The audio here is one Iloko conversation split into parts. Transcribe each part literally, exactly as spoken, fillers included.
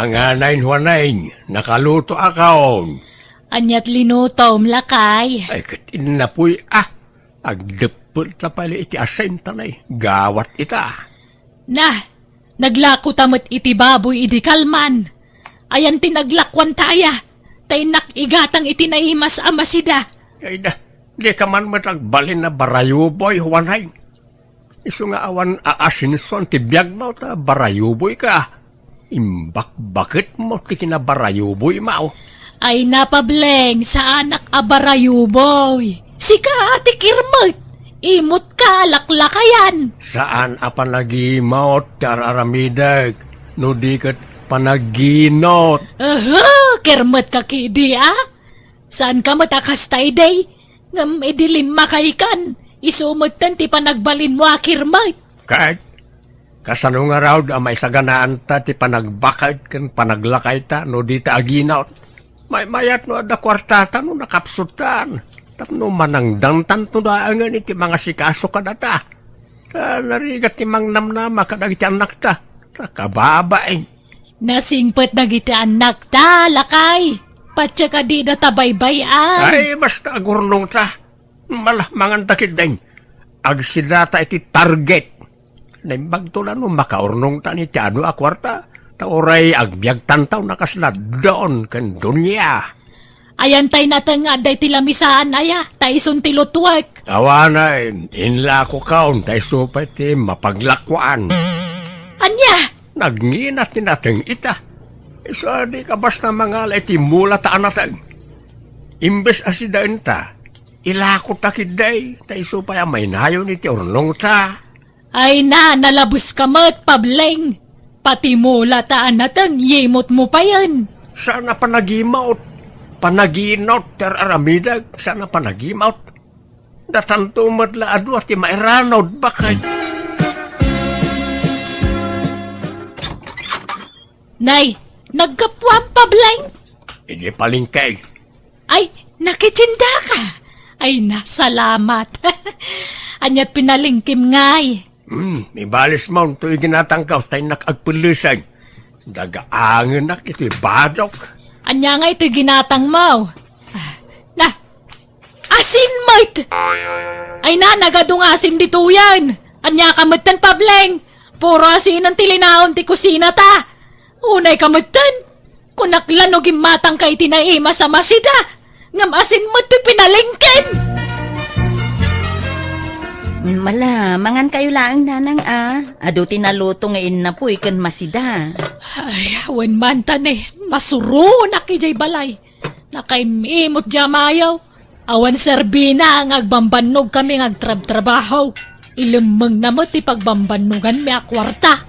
Nganay, Juanay, nakalutoakon. Aniat linutom, lakay? Ay, ket innapoy, ah. Agdeppel ta pay iti asin ta nay. Gawat ita. Nah, naglako ta met iti baboy idi kalman. Ayan ti naglakuan ta aya, ta innak igatang iti naimas a masida. Ay da, di ka man met agbalin a barayuboy, Juanay. Isu nga awan aasinsuan ti biagmo ta barayuboyka. Imbakbaketmo ti kinabarayuboymo. Ay na, Pableng, saanak a barayuboy. Sika ti kirmet. Imotka a laklakayan. Saan a panagimot ti ar-aramidek, no di ket panaginot. Aha, kirmetka kidi, a? Saanka met a kasta idi? Ngem idi limmakaykan, isu metten ti panagbalinmo a kirmet. Ket, kasano ngarud a maisaganaanta ti panagbaket ken panaglakayta no dita aginot? Maymayat no adda kuartata no nakapsutan, tapno manangdangtanto laengen iti mangasikaso kadata. Ta narigat ti mangnamnama kadagiti annakta, ta kababain. Nasingpet dagiti annakta, lakay. Patse kadida ta baybay-an. Ay, basta agurnongta. Mala, manganta ketdin. Agsidata iti target. Naimbagto la no makaurnongta iti adu a kuarta, ta uray agbiagtanto a kasla don ken donia. Ayan tay nateng nga adda iti lamisaan aya, ta isun ti lutuek. Awanen, inlakokon, ta isu pay ti mapaglakuan. Ania? Nagngina ti nateng ita. Isu a di ka basta mangala iti mula ta a nateng. Imbes a sidaenta, ilakota ketdi, ta isu pay a mainayon iti urnongta. Ay na, nalabeska met, Pableng. Pati mula ta a nateng, yimotmo payen. Saan a panagimot. Panaginot ti ar-aramidek, saan a panagimot. Datanto met la a dua ti mairanod, bakay. Nay, naggapuam, Pableng? Idi palengke. Ay, nakitindaka. Ay, nasalamat. Aniat pinalengkem ngay? Hmm, ibalismo toy ginatangko, ta innak agpelleseng. Dagaangenak iti badok. Ania ngay toy ginatangmo? Ah, na, asin met! Ay na, nagadu nga asin ditoyen! Ania ka metten, Pableng? Puro asinen ti linaon ti kusinata! Unay ka metten! Kunak la no gimmatangka iti naimas a masida, ngem asin met ti pinalengkem! Mala, mangankayo laeng, nanang, a. Adu ti naluto nga innapoy ken masida. Ay, wen man ta ne, masuronak idiay balay. Nakaim-imot diay amayo. Awan serbina nga agbambannogkami nga agtrabtrabaho. Ilemmengna met ti pagbambannoganmi a kuarta.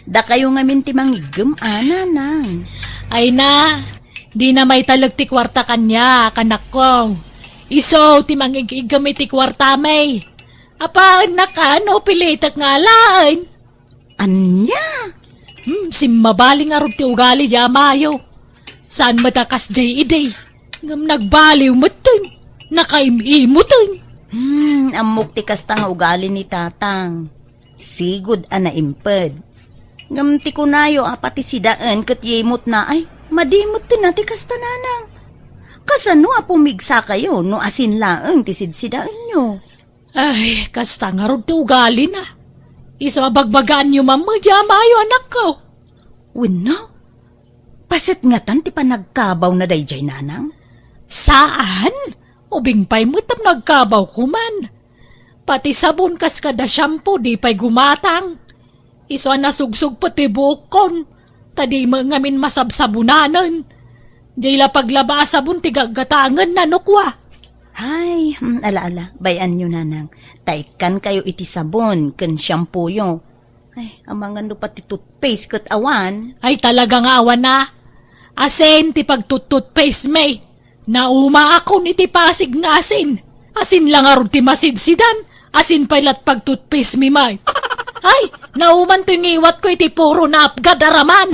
Dakayo ngamin ti mangiggem, a, nanang. Ay na, dina maitalek ti kuarta kaniak, anakko. Isu ti mangig-iggem iti kuartami. Apaennaka no pilitek nga alaen. Ania? Hmm, simmabali ngarud ti ugali diay amayo. Saan met a kasdiay idi, ngem nagbaliw metten, nakaim-imoten. Hmm, ammok ti kasta nga ugali ni tatang. Sigud a naimped. Ngem ti kunayo a pati sidaen ket yimotna, ay, madi metten a ti kasta, nanang. Kasano a pumigsakayo no asin laeng ti sidsidaenyo? Ay, kasta ngarud ti ugalina. Isu a bagbagaanyo man met diay amayo, anakko. Wenno? Paset ngatan ti panagkabawna daydiay, nanang? Saan? Ubing pay met tapno agkabawko man. Pati sabon kas kada shampoo di pay gumatang. Isu a nasugsugpet ti buokkon, ta di met ngamin masabsabonanen. Diay la paglaba a sabon ti gaggatangenna no kua. Ay, hmm, ala, ala, bay-anyo, nanang. Ta ikkankayo iti sabon ken shampooyo. Ay, amangan no pati toothpaste ket awan. Ay, talaga nga awan a. Asin ti pagtut-toothpaste mi. Naumaakon iti Pasig nga asin. Asin la ngarud ti masidsidan. Asin pay lat pagtutpis mi met. Ay, nauman toy ngiwatko iti puro naapgad a raman.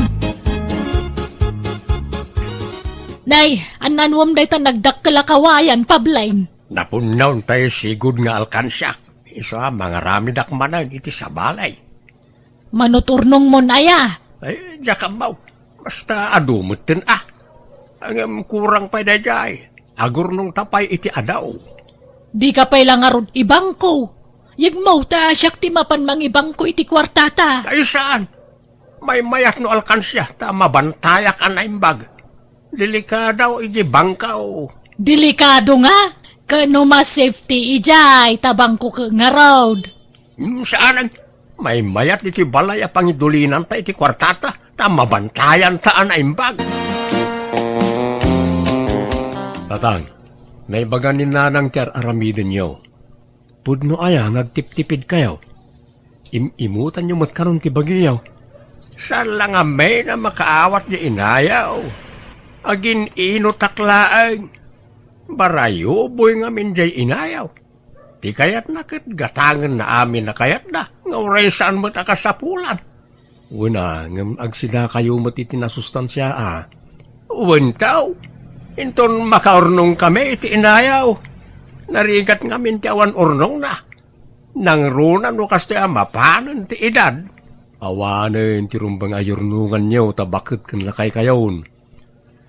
Nay, annanuem dayta nagdakkel a kawayan, Pableng? Napunnaw tay sigud nga alkansiak. Isu a mangaramidak manen iti sabali. Manuturnong mon aya? Ay, diak ammo. Basta adu metten a. Ngem kurang pay daydiay. Agurnongta pay iti adaw. Dika pay la ngarud ibangko. Yegmo ta siak ti mapan mangibangko iti kuartata. Ay saan. Maymayat no alkansia ta mabantayak a naimbag. Delikado iti bangko. Delikado nga? Ken no mas safety idiay ta bangko ket ngarud. Hmm, saanen. Maymayat iti balay a pangidulinanta iti kuartata ta mabantayanta a naimbag. Tatang, naibagan ni Nanang ti ar-aramidenyo. Pudno aya nga agtiptipidkayo? Im-imutanyo met karon ti bagiyo. Saan la ngamin a makaawat di inayaw. Agin-inutak laeng. Barayuboy ngamin jay inayaw. Ti kayatna ket gatangenna amin a kayatna, nga uray saan met a kasapulan. Wen a, ngem agsidakayo met iti nasustansia a. Wen taw, inton makaurnongkami iti inayaw. Narigat ngamin ti awan urnongna. Nangruna no kastoy a mapanen ti edad. Awanen ti rumbeng a yurnonganyo ta baket ken lakaykayon.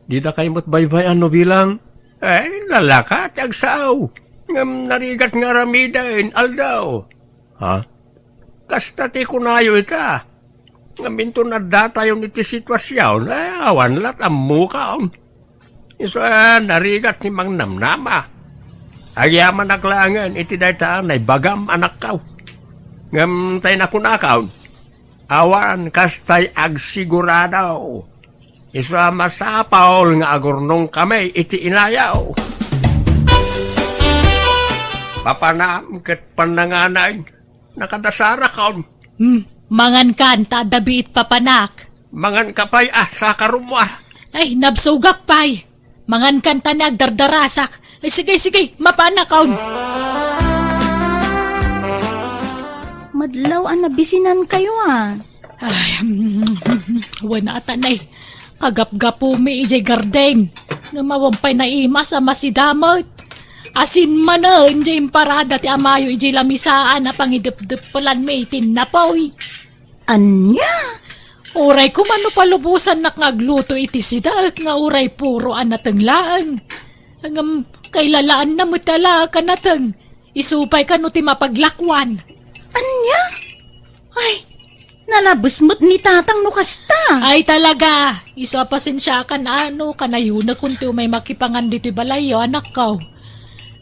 Didakay met baybay-an no bilang. Ay, nalaka ti agsao. Ngem narigat nga aramiden, aldaw. Ha? Kasta ti kunayo ita. Ngem inton addatayon iti situasion, ay, awan lat ammokon. Isu a narigat ti mangnamnama. Agyamanak laengen iti dayta a naibagam, anakko. Ngem tay nakunakon, awan kastay agsigurado. Isu a masapul nga agurnongkami iti inayaw. Papanam ket pannanganay, nakadasarakon. Hmm, mangankan ta adda biit papanak. Manganka pay a saka rummuar. Ay, nabsogak pay. Mangankan ta ni agdardarasak. Ay, sige, sige, mapanakon. Madlaw a nabisinankayo a. Ay, wen a tanay. Kagapgapumi idiay gardeng. Ngem awan pay naimas a masidamet. Asin manen diay imparada ti amayo idiay lamisaan a pangidepdeppelanmi iti napoy. Ania? Uray koma no palubosannak nga agluto iti sidaek nga uray puro a nateng laeng. Ngem kailalaanna met a la ka nateng. Isu pay kano ti mapaglakuan. Ania? Ay, nalabes met ni tatang no kasta. Ay talaga, isu a pasensiakan a no kanayonakon ti umay makipangan ditoy balayyo, anakko.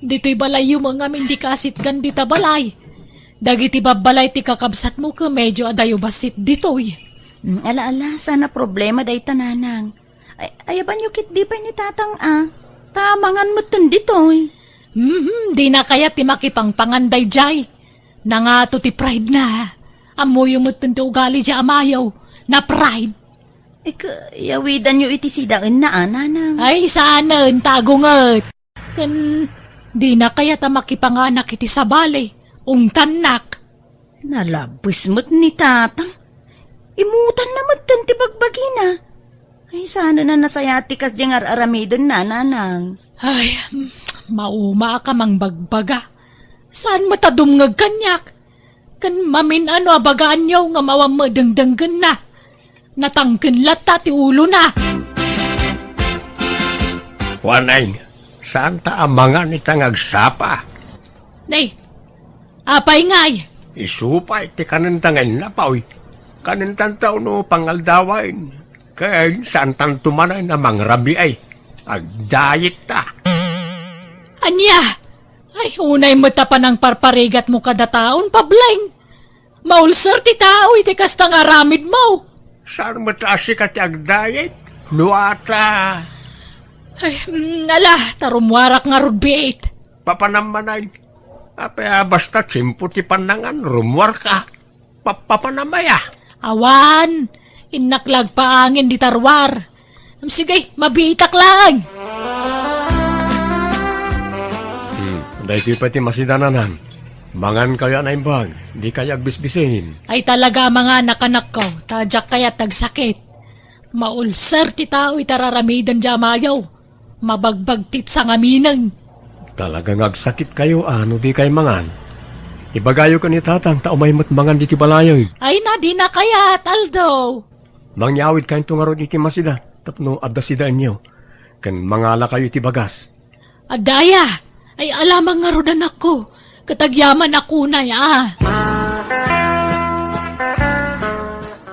Ditoy balayyo met ngamin dika asitgan dita balay. Dagiti babbalay ti kakabsatmo ket medio adayo bassit ditoy. Mm, ala, ala, saan a problema dayta, nanang. Ay, ayabanyo ketdi pay ni tatang a. Ta mangan metten ditoy. Mhm, dina kayat ti makipangpangan daydiay. Nangato ti pride na. Ammoyo metten ti ugali diay amayo. Na-pride. Ika, yawidanyo iti sidaenna a, nanang. Ay, saanen, ta agunget. Ken dina kayat a makipanganak iti sabali, ungtannak. Nalabes met ni tatang. Imutanna metten ti bagbagina. Ay, saanen a nasayaat ti kasdiay nga ar-aramidenna, nanang. Ay, mm, mauma a ka mangbagbaga. Saan met a dumngeg kaniak? Ken mamin-ano a bagaanyo nga mawan met dengdenggenna. Natangken latta ti ulona. Waneng, saan ta a mangan ita nga agsapa? Nay, apay ngay? Isu pay ti kanenta nga innapoy. Kanentanta no pangaldawen. Ken saantanto manen a mangrabii. Agdayetta. Ania? Ay, unay met a panangparparigatmo kada taon, Pableng. Maulser ti tao iti kasta nga aramidmo. Saan met a sika ti agdayet? No ata. Ay, mm, ala, ta rummuarak ngarud biit. Papanam manen. Apay a basta tiempo ti pannangan, rummuarka. Pa-, papanam aya? Awan, innak la agpaangin dita ruar. Sige, mabiitak laeng. Hmm, daytoy pay ti masidananam. Mangankayo a naimbag, dikayo agbisbisin. Ay talaga a manganak, anakko, ta diak kayat agsakit. Maulser ti tao iti ar-aramiden diay amayo. Mabagbagtit sangaminen. Talaga nga agsakitkayo a no dikay mangan. Ibagayo ken ni tatang ta umay met mangan ditoy balayen. Ay na, dina kayat, Aldo. Mangyawidkayo ngarud iti masida tapno adda sidaenyo, ken mangalakayo iti bagas. Adda aya? Ay, alamang ngarud, anakko, ket agyamanak unay a.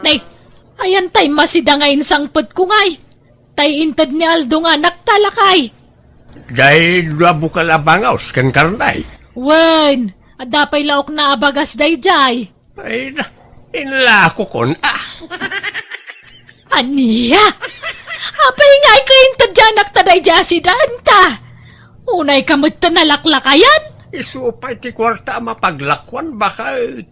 Nay, ayan tay masida nga insangpetko ngay. Tay inted ni Aldo nga anakta, lakay. Jay dua bukal a bangaw ken karne. Wen, adda pay laokna a bagas dayjay. Ay, na, inlakokon, ah. Ania? Apay nga ay kainted ti anakta dayjay a sidaenta? Unay ka met ta nalaklakayan? Isu pay ti kuarta a mapaglakuan, baket.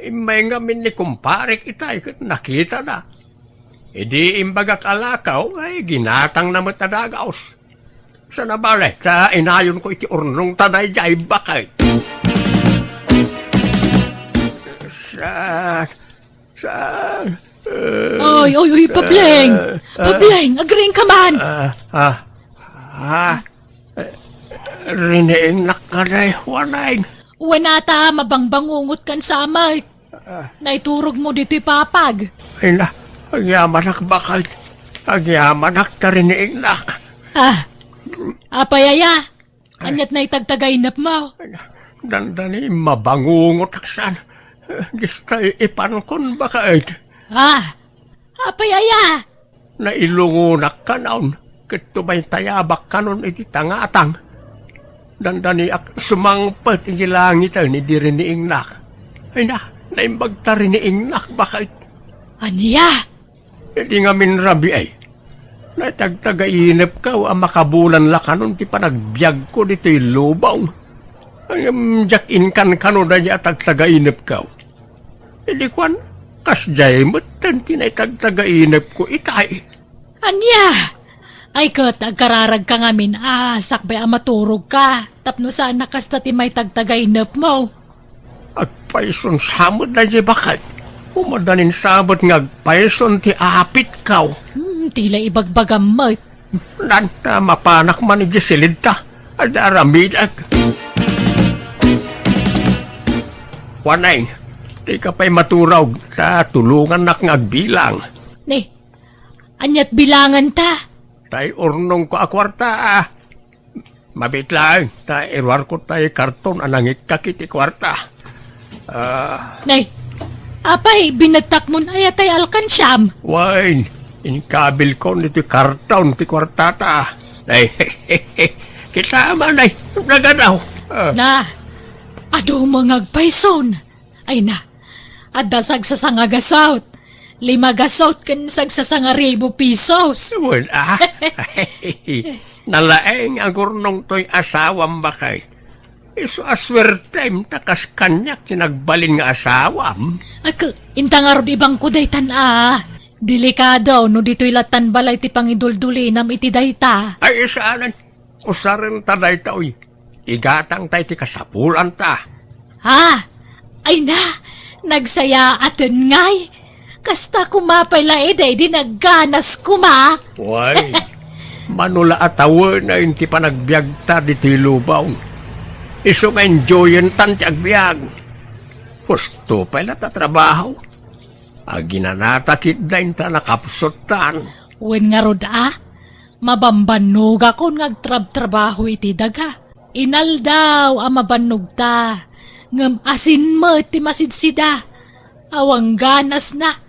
Immay ngamin ni kumparek itay ket nakitana. Idi imbagak a lakaw, ay ginatangna met a dagaos. Saan a bale, ta inayonko iti urnongta dayjay, baket. Saan? Saan? Eh, Oy, oy, oy, Pableng! eh, eh, Pableng, agriingka man! Ah, ah, ah, eh, riniingnak kadi, Juaneng. Wen ata, mabangbangungotkan sa amek. Ah. Naiturogmo ditoy papag. Ay na, agyamanak, baket. Agyamanak ta riniingnak. Ah, apay aya? Aniat na itagtagainepmo? Dandani mabangungotak saan. Distay ipankon, baket. Ah, apay aya? Nailungonak kanon, ket tumaytayabak kanon iti tangatang. Dandaniak sumangpet iti langiten idi riniingnak. Ay na, naimbag ta riniingnak, baket. Ania? Idi ngamin rabii, naitagtagainepko a makabulan la kanon ti panagbiagko ditoy lubong. Ngem diak inkan kano daydi a tagtagainepko. Idi kuan, kasdiay metten ti naitagtagainepko itay. Ania? Ay ket, agkararagka ngamin a sakbay a maturogka, tapno saan a kasta ti maitagtagainepmo. Agpayson sa met daydi, baket. Umadanin sa met nga agpayson ti apitko. Hmm, ti la ibagbagam met. Nan, ta mapanak man iti silidta, adda aramidek. Juaneng, dika pay maturog, ta tulongannak nga agbilang. Ni, aniat bilanganta? Tay urnongko a kuarta, ah. Mabiit laeng, ta iruarko tay karton a nangikkak iti kuarta. Ah. Nay, apay, binettakmon aya tay alkansiam? Wen, inkabilkon iti karton ti kuartata. Nay, kita man, nay, nagadaw. Ah. Na, adu met nga agpayson. Ay na, adda sagsasanga gasut, lima gasut ken sagsasanga ribu pisos. Wen, ah. Nalaeng a gurnong toy asawam, baket. Isu a suertem ta kas kaniak ti nagbalin nga asawam. Ak, inta ngarud ibangko daytan a. Delikado no ditoy lattan balay ti pangiduldulinam iti dayta. Ay, saanen. Usarenta dayta, uy. Igatangta iti kasapulanta. Ha? Ay na, nagsayaaten ngay. Kasta koma pay la idi, di nagganas koma. Way, mano la a tawenen ti panagbiagta ditoy lubong. Isu nga enjoyentan ti agbiag. Husto pay la ta trabaho. Aginanata ketdin ta nakapsuttan. Wen ngarud a, mabambannogakon nga agtrabtrabaho iti daga. Inaldaw a mabannogta, ngem asin met ti masidsida. Awan ganasna,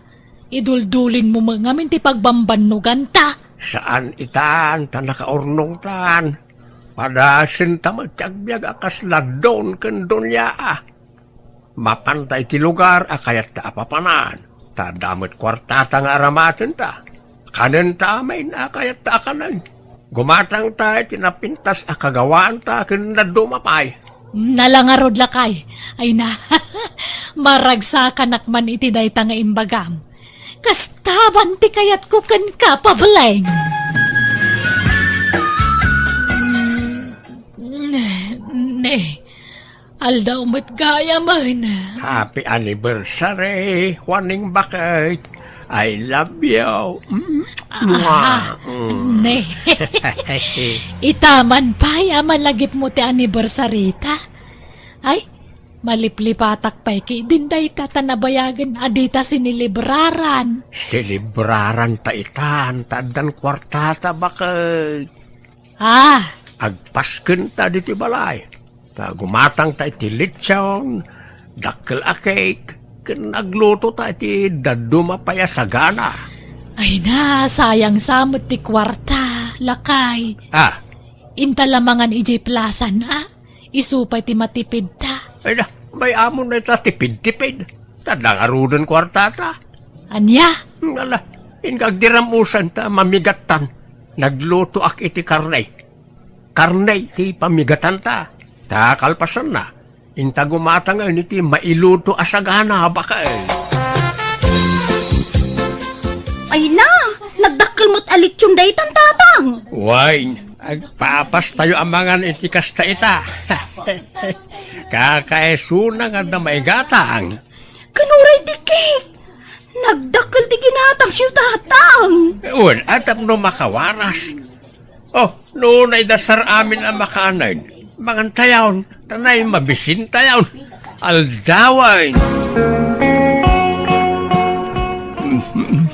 iduldulinmo met ngamin ti pagbambannoganta. Saan itan ta nakaurnongtan. Padasenta met ti agbiag a kasla Don ken Doña a. Mapanta iti lugar a kayatta a papanan, ta adda met kuartata nga aramatenta. Kanenta amin a kayatta a kanen. Gumatangta iti napintas a kagawaanta ken dadduma pay. Nala ngarud, lakay. Ay na, maragsakanak man iti dayta nga imbagam. Kasta man ti kayatko kenka, Pableng. Ne, aldaw met gayamen. Happy anniversary, Juaning baket. I love you. Mm. Ah, Mwah. Mm. Ne. Ita man pay a malagipmo ti anniversary ta. Ay, Maliplipatak pay ketdin dayta ta nabayagen a dita sinelebraran. Selebraranta itan ta addan kuartata, baket. Ah! Agpaskenta ditoy balay. Ta gumatangta iti litson, dakkel a cake, ken aglutota iti dadduma pay a sagana. Ay na, sayang sa met ti kuarta, lakay. Ah. Inta la mangan idiay plasan, a? Isu pay ti matipidta. Ay na, may amon na ita tipid-tipid. Ta nangaruden kuartata. Ania? Ala, inka agdiram usan ta mamigattan. Naglutoak iti karne. Karne ti pamigatanta. Ta kalpasanna, inta gumatangen iti mailuto a sagana, baket. Ay na, nagdakkel met a litson daytan, Tatang. Wen, agpapastayo a mangan iti kasta ita. Kakaisuna nga adda maigatang. Ken uray ti cake. Nagdakkel ti ginatangyo, Tatang. Wen, a tapno makawaras. Oh, no, naidasar amin a makanen. Mangantayon, tanay mabisintayon. Aldawan.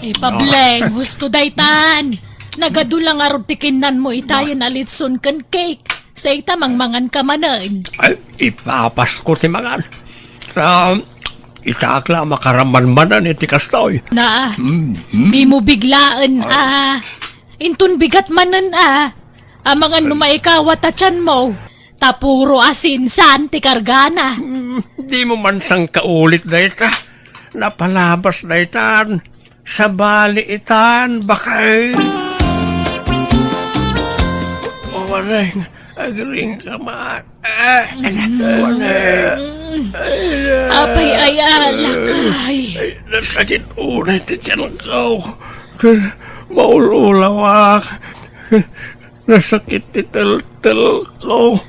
Eh, Pableng, husto daytan. Nagadu la ngarud ti kinnanmo itayen a litson ken cake. Sa ita mangmangan ka manen. Ay, ipapasko ti mangan. Ta, itaak la a makaramanmanan iti kastoy. Na, Mm, mm. Dimo biglaen, a. Inton bigat manen, a. Amangan no maikawat a tianmo. Ta puro asin saan ti kargana. Mm, dimo man sangkaulit dayta. Napalabas daytan. Sabali itan, baket. Uwaneng, agring ka man. Ah, uwaneng. Apay aya, lakay? Ay, nasakit unay ti tiyanko. Maul-ulawak. Nasakit ti teltelko.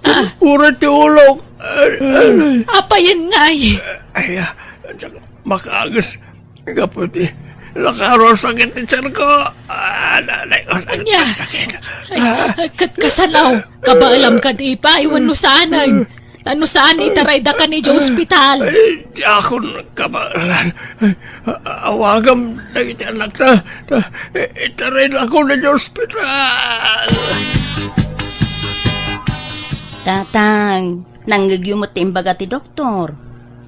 Ah. Uray ti ulok. Ay, ay. Apayen ngay? Ay, ah, makaagis. Gapu ti nakaro sakit ti tiyanko. Ah, nanay ko, ania? Sakit. Ay, ah, ay, kat-, kasano? Kabaelam kad ipay, wenno saanen? Ta no saan, itarayda kan idiay ospital. Ay, diakon kabaelan. Ay, a-, awagam dagiti annakta. Ta, itaray la kano idiay ospital. Tatang, nangngegyo met ti imbaga ti doktor.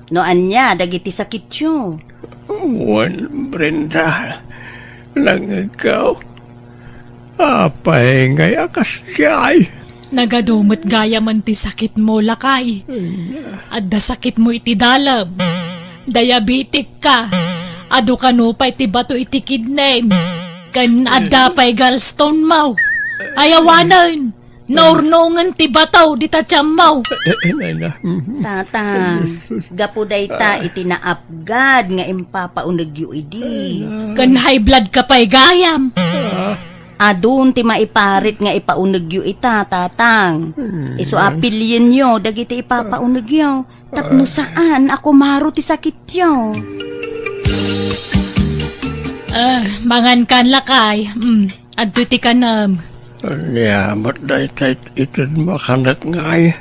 No ania dagiti sakityo? Wen, Brenda, nangngegko. Apay ngay a kasdiay? Nagadu met gayamen ti sakitmo, lakay. Adda sakitmo iti dalem. Diabetic ka. Adu kano pay ti bato iti kidney. Ken adda pay gallstone mo. Ay awanen. Naurnongen ti bato dita tiammo. Eh, eh, nay na. Mhm. Tatang, gapu dayta iti naapgad nga impapaunegyo idi. Ken high blood ka pay gayam. Ah. Adun ti maiparit nga ipaunegyo ita, Tatang. Hmm. Isu a pilienyo dagiti ipapaunegyo. Tapno saan a kumaro ti sakityo. Ah, mangan kan, lakay. Mm, adtoy ti kanem. Ania met dayta it-, ited makanet ngay?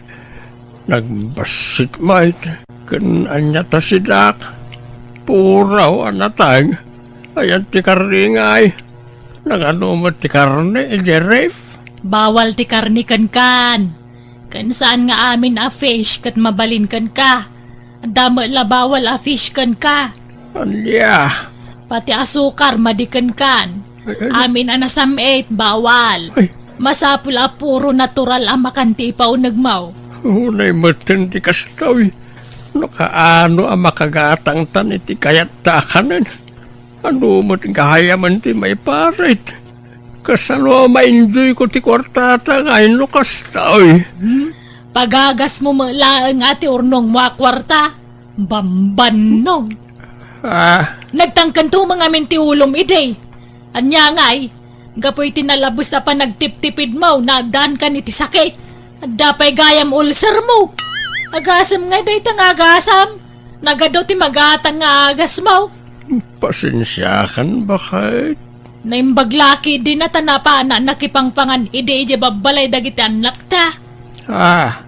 Nagbassit met. Ken ania ta sidak? Puraw a nateng. Ayan ti karne ngay. Nagadu met ti karne idiay ref? Bawal ti karne kenkan. Ken saan nga amin a fish ket mabalin kenka. Adda met la bawal a fish kenka. Ania? Pati asukar madi kenkan. Ay, ay. Amin a nasam-it, bawal. Ay. Masapul a puro natural a makan ti ipaunegmo. Unay metten ti kastoy. No kaano a makagatangtan iti kayatta a kanen. Adu met gayamen ti maiparit. Kasano a ma-enjoyko ti kuartata ngay no kastoy? Hmm? Pagagasmo met laeng a ti urnongmo a kuarta. Bambannog. Ah. Nagtangkento met ngamin ti ulom idi. Ania ngay? Gapu iti nalabes a panagtiptipidmo, naaddaankan iti sakit. Adda pay gayam ulcermo. Agasem ngay dayta nga agasam. Nagadu ti magatang nga agasmo. Pasensiakan, baket. Naimbag la ketdi ta napana nakipangpangan idi idiay babbalay dagiti annakta. Ah,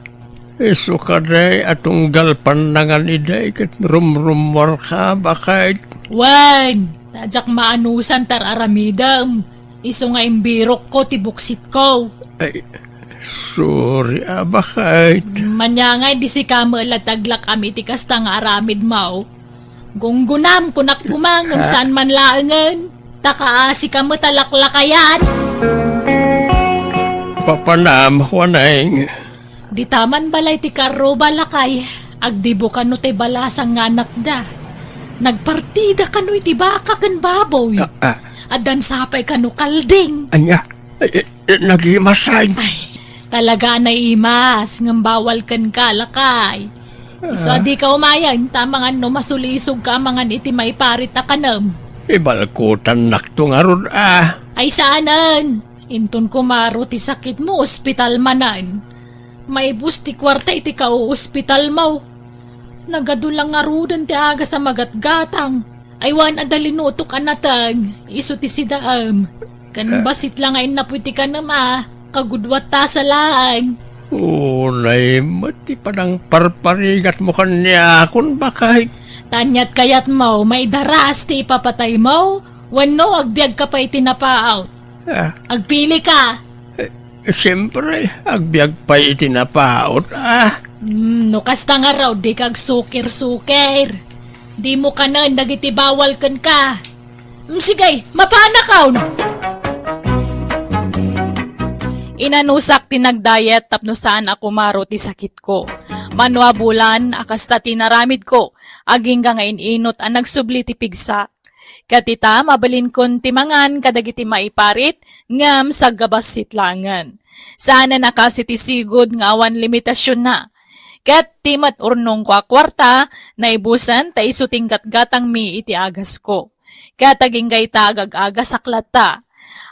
Isu kadi a tunggal pannangan idi ket rumrummuarka, baket. Wen, ta diak maanusan ti ar-aramidem. Isu nga imbirokko ti buksitko. Ay, sorry, a, baket. Ania ngay idi sika met la ti aglak-am iti kasta nga aramidmo. Gunggunam, kunak koma, ngem saan man laengen. Ta kaasika met a laklakayan. Papanam, Juaneng. Dita man balay ti karruba, lakay, agdibo kano ti balasang nga anakda. Nagpartida kano iti baka ken baboy. Ah, ah. Addan sapay kano kalding. Ania? Eh, eh, eh, nagimasan. Ay, talaga a naimas, ngem bawal kenka, lakay. Isu a dika umayen, ta amangan no masulisogka amangan iti maiparit a kanem. Ibalkutannakto ngarud, a. Ay, saanen. Inton kumaro ti sakitmo, ospital manen. Maibus ti kuarta iti kauospitalmo. Nagadu la ngaruden ti agas a magatgatang. Ay, wen adda linutok a nateng, isu ti sidaem. Ken bassit la nga innapoy ti kanem a, kagudua ta sa laeng. Unay met ti panangparparigatmo kaniakon, baket. Ta aniat kayatmo, maidaras ti ipapataymo, wenno agbiagka pay iti napaot? Ah. Agpilika. Eh, siempre, agbiag pay iti napaot, a. Hmm, no kasta ngarud, dika agsukir-sukir. Dimo kanen dagiti bawal kenka. Hmm, sige, mapanakon. Inanusak ti nagdayet tapno saan a kumaro ti sakitko. Mano a bulan a kasta ti naramidko, agingga nga in-inot a nagsubli ti pigsak. Ket ita, mabalinkon ti mangan kadagiti maiparit, ngem saggabassit laengen. Saanen a kas iti sigud nga awan limitasionna. Ket ti met urnongko a kuarta, naibusen ta isu ti inggatgatangmi iti agasko. Ket agingga ita agag-agasak latta.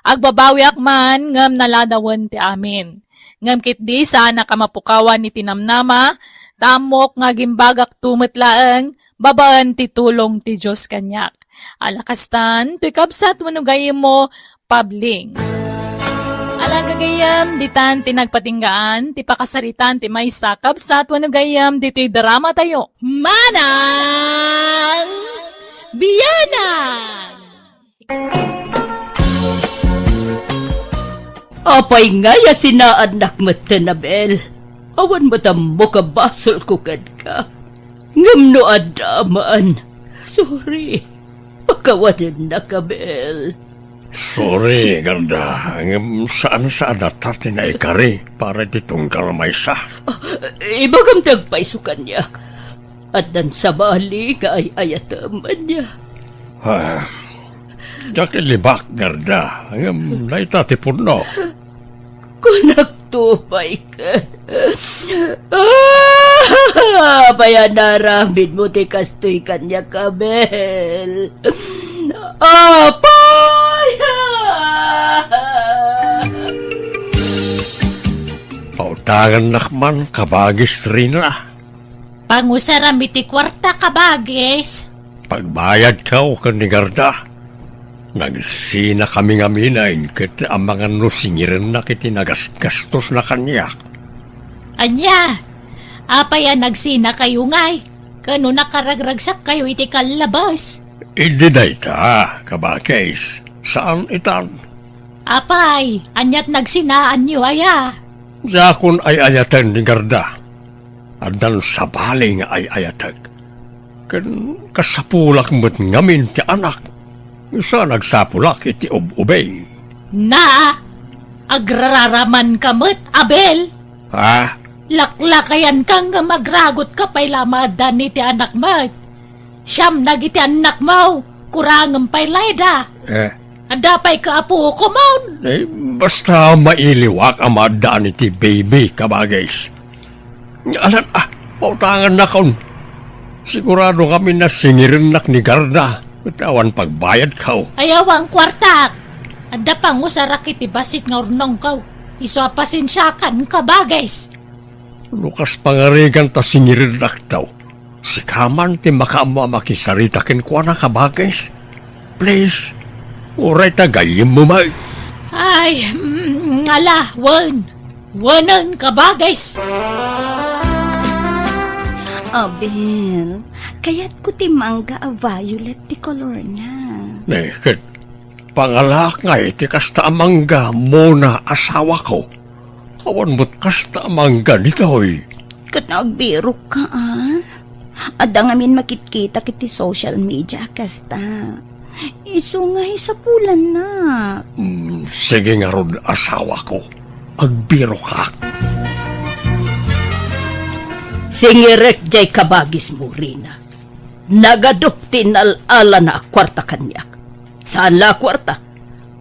Agbabawiak man ngem naladawen ti amin. Ngem ketdi saanak a mapukawan iti namnama, ta ammok nga agimbagakto met laeng babaen ti tulong ti Dios kaniak. Ala kastan, toy kabsat wenno gayyemmo, Pabling. Ala gagayyem, ditan ti nagpatinggaan ti pakasaritaan ti maysa kabsat wenno gayyem ditoy drama tayo. Manang Biyanan! Apay ngay a sinaannak metten, Abel? Awan met ammok a basolko kenka. Ngem no adda man, sorry. Pakawanennak, Abel. Sorry, Garda. Ngem saan-saan a ta ti naikari para iti tunggal maysa. Ah, ibagam ti agpayso kaniak. Addan sabali nga ay-ayatem, ania? Ah, diak ilibak, Garda, ngem dayta ti pudno. Kunakto pay ket, ah, apay a naaramidmo ti kastoy kaniak, Abel? Apay! Pautangannak man, kabagis Rina. Pangusaram iti kuarta, kabagis. Pagbayadko ken ni Garda, nagsinakami ngamin ket amangan no singirennak iti nagasgastosna kaniak. Ania? Apay a nagsinakayo ngay? Ken no nakaragragsakkayo iti kallabas? Idi dayta, kabagis, saan itan. Apay, aniat nagsinaanyo aya? Diakon ay-ayaten ni Garda. Addan sabali nga ay-ayatek. Ken kasapulak met ngamin ti anak. Isu a nagsapulak iti ub-ubing. Na, agraramanka met, Abel. Ha? Laklakayanka ngem agragotka pay la a maaddan iti anak met. Siam dagiti annakmo, kurangem pay layda. Eh. Adda pay kaapukomon. Eh, basta mailiwak a maaddaan iti baby, kabagis. Alan, ah, pautangannakon. Sigurado ngamin a singirennak ni Garda, ket awan pagbayadko. Ayaw a kuartak. Adda pangusarak iti bassit nga urnongko. Isu a pasensiakan, kabagis. No kas pangarigan ta singirennak daw, sika man ti makaammo a makisarita kenkuana, kabagis. Please, uray ta gayyemmo met. Ay, mm, ala, wen. Wenen, kabagis. Abel, kayatko ti mangga a violet ti kolorna. Ne, ket pangalaak ngay ti kasta a mangga, Mona, asawako. Awan met kasta a mangga ditoy. Ket agbirokka, a? Adda ngamin makitkitak iti social media a kasta. Isu nga isapulannak. Mm, sige ngarud, asawako. Agbirokak. Singirek jay kabagismo, Rina. Nagadu ti inal-alana a kuarta kaniak. Saan la a kuarta,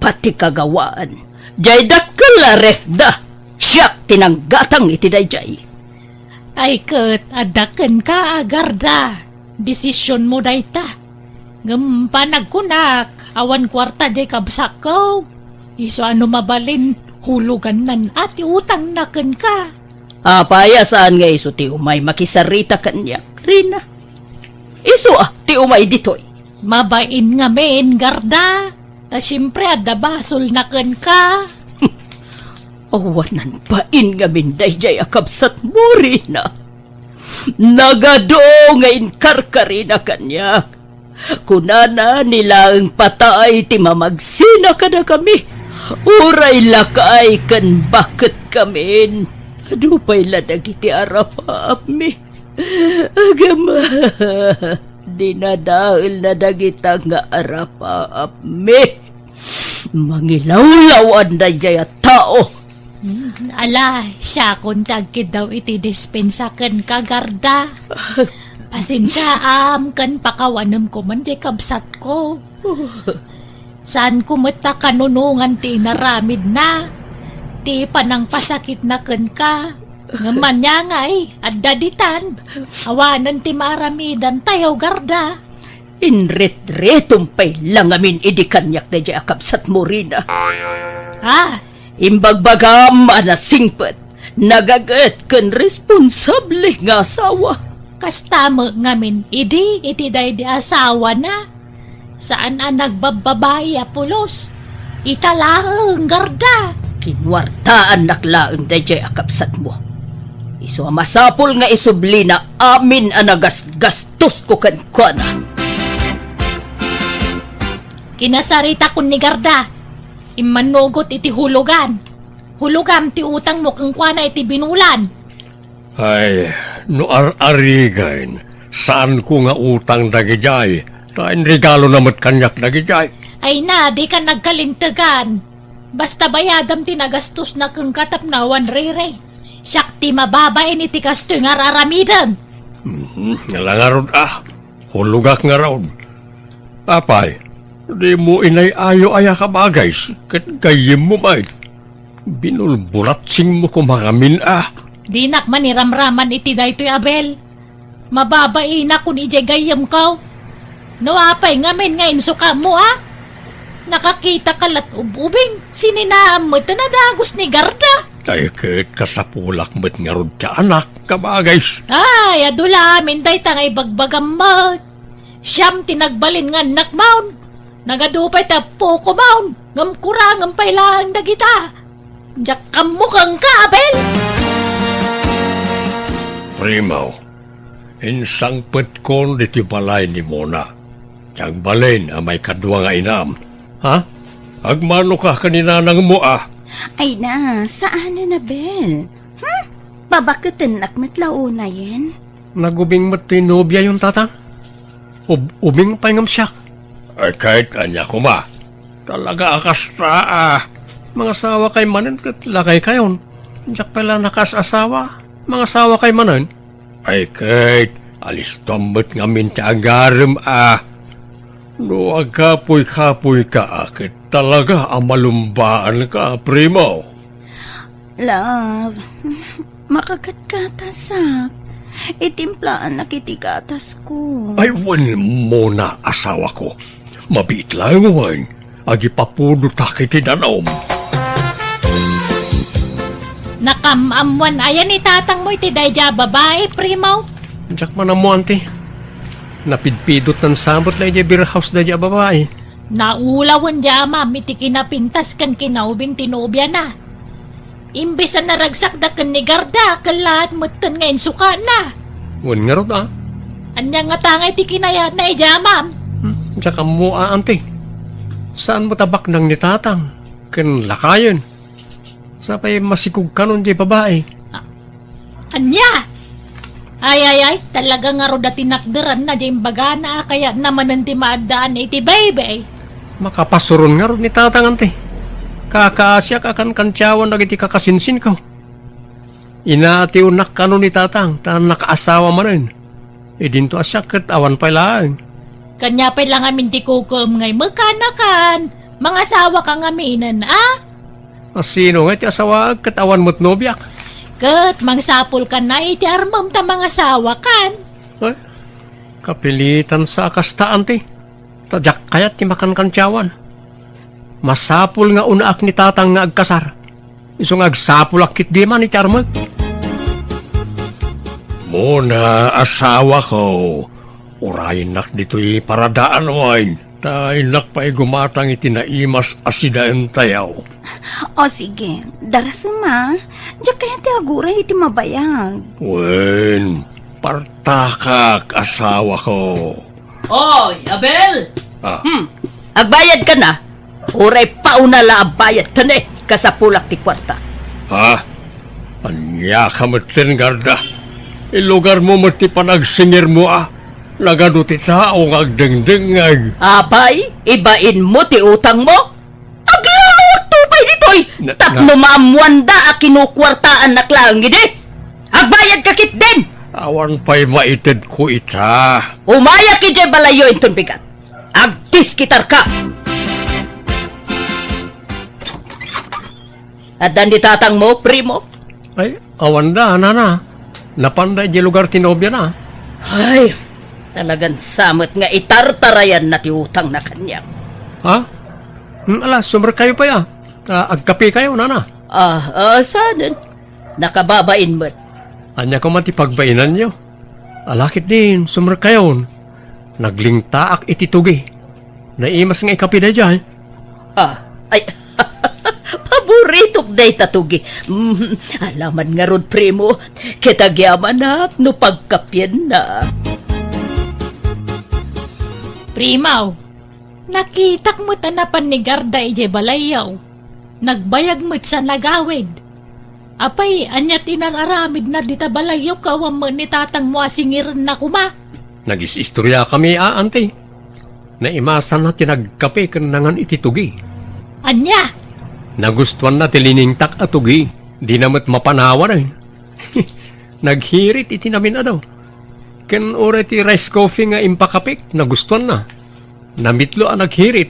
pati kagawaan. Jay dakkel a refda, siak ti nanggatang iti dayjay. Ay ket, adda kenka a Garda. Desisionmo dayta. Ngem panagkunak, awan kuarta jay kabsatko. Isu a no mabalin, hulugannan a ti utangna kenka. Apay a saan nga isu ti umay makisarita kaniak, Rina? Isu a ti umay ditoy. Mabain ngamin, Garda. Ta siempre, adda basolna kenka. Awanan bain ngamin dayjay a kabsatmo, Rina. Nagadu nga inkarkarina kaniak. Kunana, ni laeng patay ti mamagsina kadakami. Uray lakay ken baketkamin. Adu pay la dagiti arapaapmi. Agama, dinadaelna dagita nga arapaapmi. Mangilawlaw-an dayjay a tao. Hmm, ala, siakon ti agkiddaw iti dispensa kenka, Garda. Pasensiaam ken pakawanem koman ti kabsatko. Saanko met a kanunongan ti inaramidna, ti panangpasakitna kenka. Ngem ania ngay, adda ditan. Awanen ti maaramidantayo, Garda. Inritritmo pay la ngamin idi kaniak dayjay a kabsatmo, Rina. Ah, imbagbagam a nasingpet, nagaget ken responsable nga asawa. Kasta met ngamin idi iti daydi asawana. Saan a nagbabbabai a pulos. Ita laeng, Garda. Kinuartaannak laeng dayjay a kabsatmo. Isu a masapul nga isublina amin a nagasgastosko kenkuana. Kinasaritakon ni Garda. Immanugot iti hulugan. Hulogam ti utangmo kenkuana iti binulan. Ay, no ar-arigen, saanko nga utang dagidiay, ta inregalona met kaniak dagidiay. Ay na, dika nagkalintegan. Basta bayadam ti nagastosna kenka tapno awan riri. Siak ti mababain iti kastoy nga ar-aramidem. Mhm, ala ngarud a, hulogak ngarud. Apay, dimo inay-ayo aya kabagis, ket gayyemmo met. Binulbulatsingmo koma ngamin a. Dinak maniramraman iti daytoy, Abel. Mababainakon idiay gayyemko. No apay ngamin nga insukamo a? Nakakitaka la't ub-ubing, sininaam met a dagus ni Garda. Tay ket kasapulak met ngarud ti anak, kabagis. Ay, adu la amin dayta nga ibagbagam met. Siam ti nagbalin nga annakmon. Nagadu pay ti appokomon, ngem kurangem pay laeng dagita. Diak ammo kenka, Abel! Primo, insangpetkon ditoy balay ni Mona. Ti agbalin a maikadua nga inam. Ha? Agmanoka ken ni nanangmo a? Ay na, saanen, Abel. Hmm? Babaketennak met la unayen? Nagubing met ti nobiayon, tata? Ub-, ubing pay ngem siak. Ay, ket ania koma? Talaga a kasta a. Mangasawa kay manen ket lakay kayon. Diak pay la nakaas-asawa. Mangasawa kay manen. Ay, ket alistom met ngamin ti agarem a. No agkapuy-kapuy ka a, ket talaga a malumbaan ka, primo. Love, makagatgatasak. Itimplaannak iti gatasko. Ay, wen, Mona, asawako. Mabiit laeng wen, agipapudotak iti danum. Nakam-ammoan aya ni tatangmo iti daydiay a babai, primo? Diak man ammo, anti. Napidpidot nan sabet la idiay beer house daydiay a babai. Naulawen di amam iti kinapintas ken kinaubing ti nobiana. Imbes a naragsakda ken ni Garda, kellaat metten nga insukana. Wen ngarud a. Ania ngata ngay ti kinayatna idiay amam? Hmm, diak ammo a, anti. Saan met a baknang ni tatang ken lakayen? Sapay masikog kanon diay babai. A-, ania? Ay, ay, ay, talaga ngarud a tinakderanna diay imbagana a kayatna manen ti maaddaan iti baybay. Makapasuron ngarud ni tatang, anti. Kakaasiak a kankantiawan dagiti kakasinsinko. Inatiwnak kano ni tatang ta nakaasawa manen. Idinto a siak ket awan pay laeng. Kania pay la ngamin ti kukuem ngay mekanakan. Mangasawaka ngaminen, a? A, sino ngay ti asawaek ket awan met nobiak? Ket mangsapulkan na iti armem ta mangasawakan. Ay, kapilitan sa a kasta, anti. Ta diak kayat ti makankantiawan. Masapul nga unaak ni tatang nga agkasar. Isu nga agsapulak ketdi man iti armek. Mona, asawako, urayennak ditoy paradaan wen, ta innak pay gumatang iti naimas a sidaentayo. O sige, darasem a. Diak kayat ti aguray iti mabayag. Wen, partakak, asawako. Oy, Abel! Ah. Hmm. Agbayad ka na? Uray pauna la a bayad ta ne, kasapulak ti kuarta. Ha? Ania ka metten, Garda? Ilugarmo met ti panagsingirmo a. Nagadu ti tao nga agdengdengngeg. Apay, ibainmo ti utangmo? Aglawakto pay ditoy. Na-, tapno na- maammoanda a kinukuartaannak laeng idi. Agbayad ka ketdin. Awan pay maitedko ita. Umayak idiay balayyo inton bigat. Agdiskitarka. Addan ni tatangmo, primo? Ay, awanda, nana. Napanda idiay lugar ti nobiana. Ay, talagan sa met nga itartarayanna ti utangna kaniak. Ha? Hmm, ala, sumrekkayo pay a. Ta agkapekayo, nana. Ah, ah, sanen? Nakababain met. Ania koma ti pagbainanyo? Ala ketdin, sumrekkayon. Naglingtaak iti tugi. Naimas nga ikapi daydiay. Ah, ay, paboritok dayta tugi. Mm, alaman ngarud, primo, ket agyamanak no pagkapienna. Primo, nakitak met a napan ni Garda idiay balayyo. Nagbayag met sa nagawid. Apay, ania ti inar-aramidna dita balayyo ket awan met ni tatangmo a singirenna koma? Nagis-istoriakami a, anti. Naimasanna ti nagkape ken nangan iti tugi. Ania? Nagustuanna ti liningtak a tugi. Dina met mapanawan, eh. Naghirit iti namin-adu. Ken uray ti rice coffee nga impakapek, nagustuanna. Namitlo a naghirit.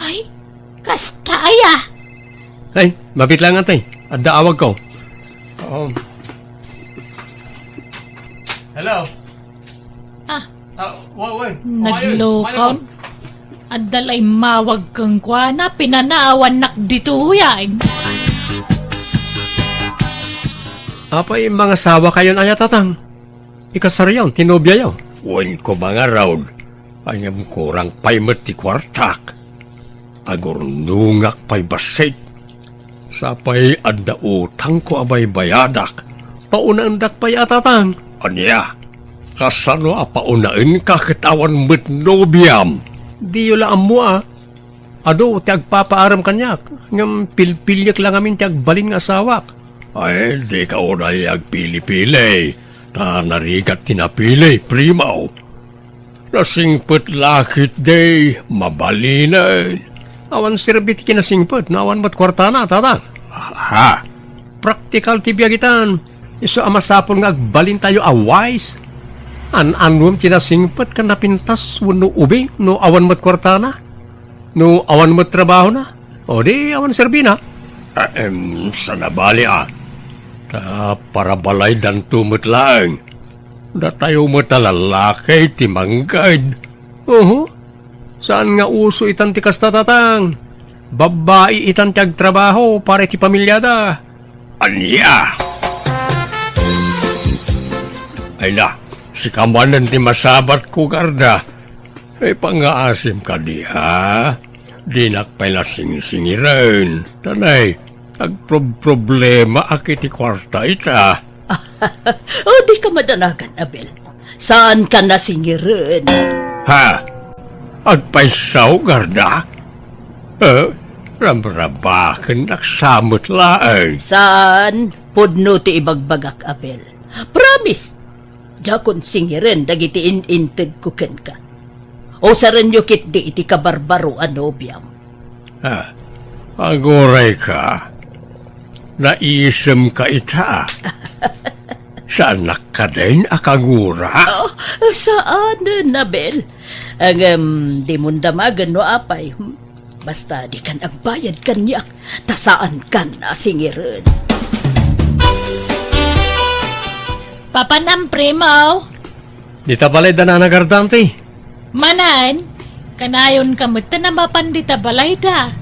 Ay, kasta aya? Ay, mabitlangan tay. Adda awagko. Oo. Hello? Ah. Ah, wa-, wa-, Naglokaw? Adda la immawag kenkuana, pinanaawannak ditoyen. Apay, mangasawakayon aya, tatang? Ikasaryon ti nobiayo. Wen ko mangarud, ngem kurang pay met ti kuartak. Agurnongak pay bassit. Sapay adda utangko a baybayadak. Paunaendak pay a, tatang. Ania? Kasano a paunaenka ket awan met nobiam? Diyo la ammo a. Adu ti agpapaaram kaniak, ngem pilpiliek la ngamin ti agbalin nga asawak. Ay, dika unay agpili-pili, ta narigat ti napili, primo. Nasingpet la ketdi, mabalinen. Awan serbi ti kinasingpet, no awan met kuartana, tatang. Ha? Praktikal ti biag itan. Isu a masapul nga agbalintayo a wise. An-anuem ti nasingpet ken napintas wenno ubing no awan met kuartana? No awan met trabahona, o di awan serbina. Ahem, saan a bali a. Ta parabalaydanto met laeng. Datayo met a lallaki ti mangged. Uhu. Saan nga uso itan ti kasta, tatang. Babbai itan ti agtrabaho para iti pamiliada. Ania? Ay na, sika manen ti masabatko, Garda. Ay, pangngaasim kadi, ha? Dinak pay nasingsingiren. Tanay, agprob-problema ak iti kuarta ita. Ah, O, dika madanagan, Abel. Saanka nasingiren. Ha? Agpayso, Garda? Eh, rabrabakennak sa met laeng. Saan? Pudno ti ibagbagak, Abel. Promise! Diakon singiren dagiti in-intedko kenka. Usarenyo ketdi iti kabarbaro a nobiam. Ah, agurayka. Naisemka ita. Saannak kadin a kagura? Oh, saan, Abel. Ngem, dimon damagen no apay. Hmm? Basta dikan agbayad kaniak, ta saankan a singiren. Papanam, Primo? Dita balay da Nana Garda, anti? Manen, kanayonka met a mapan dita balayda.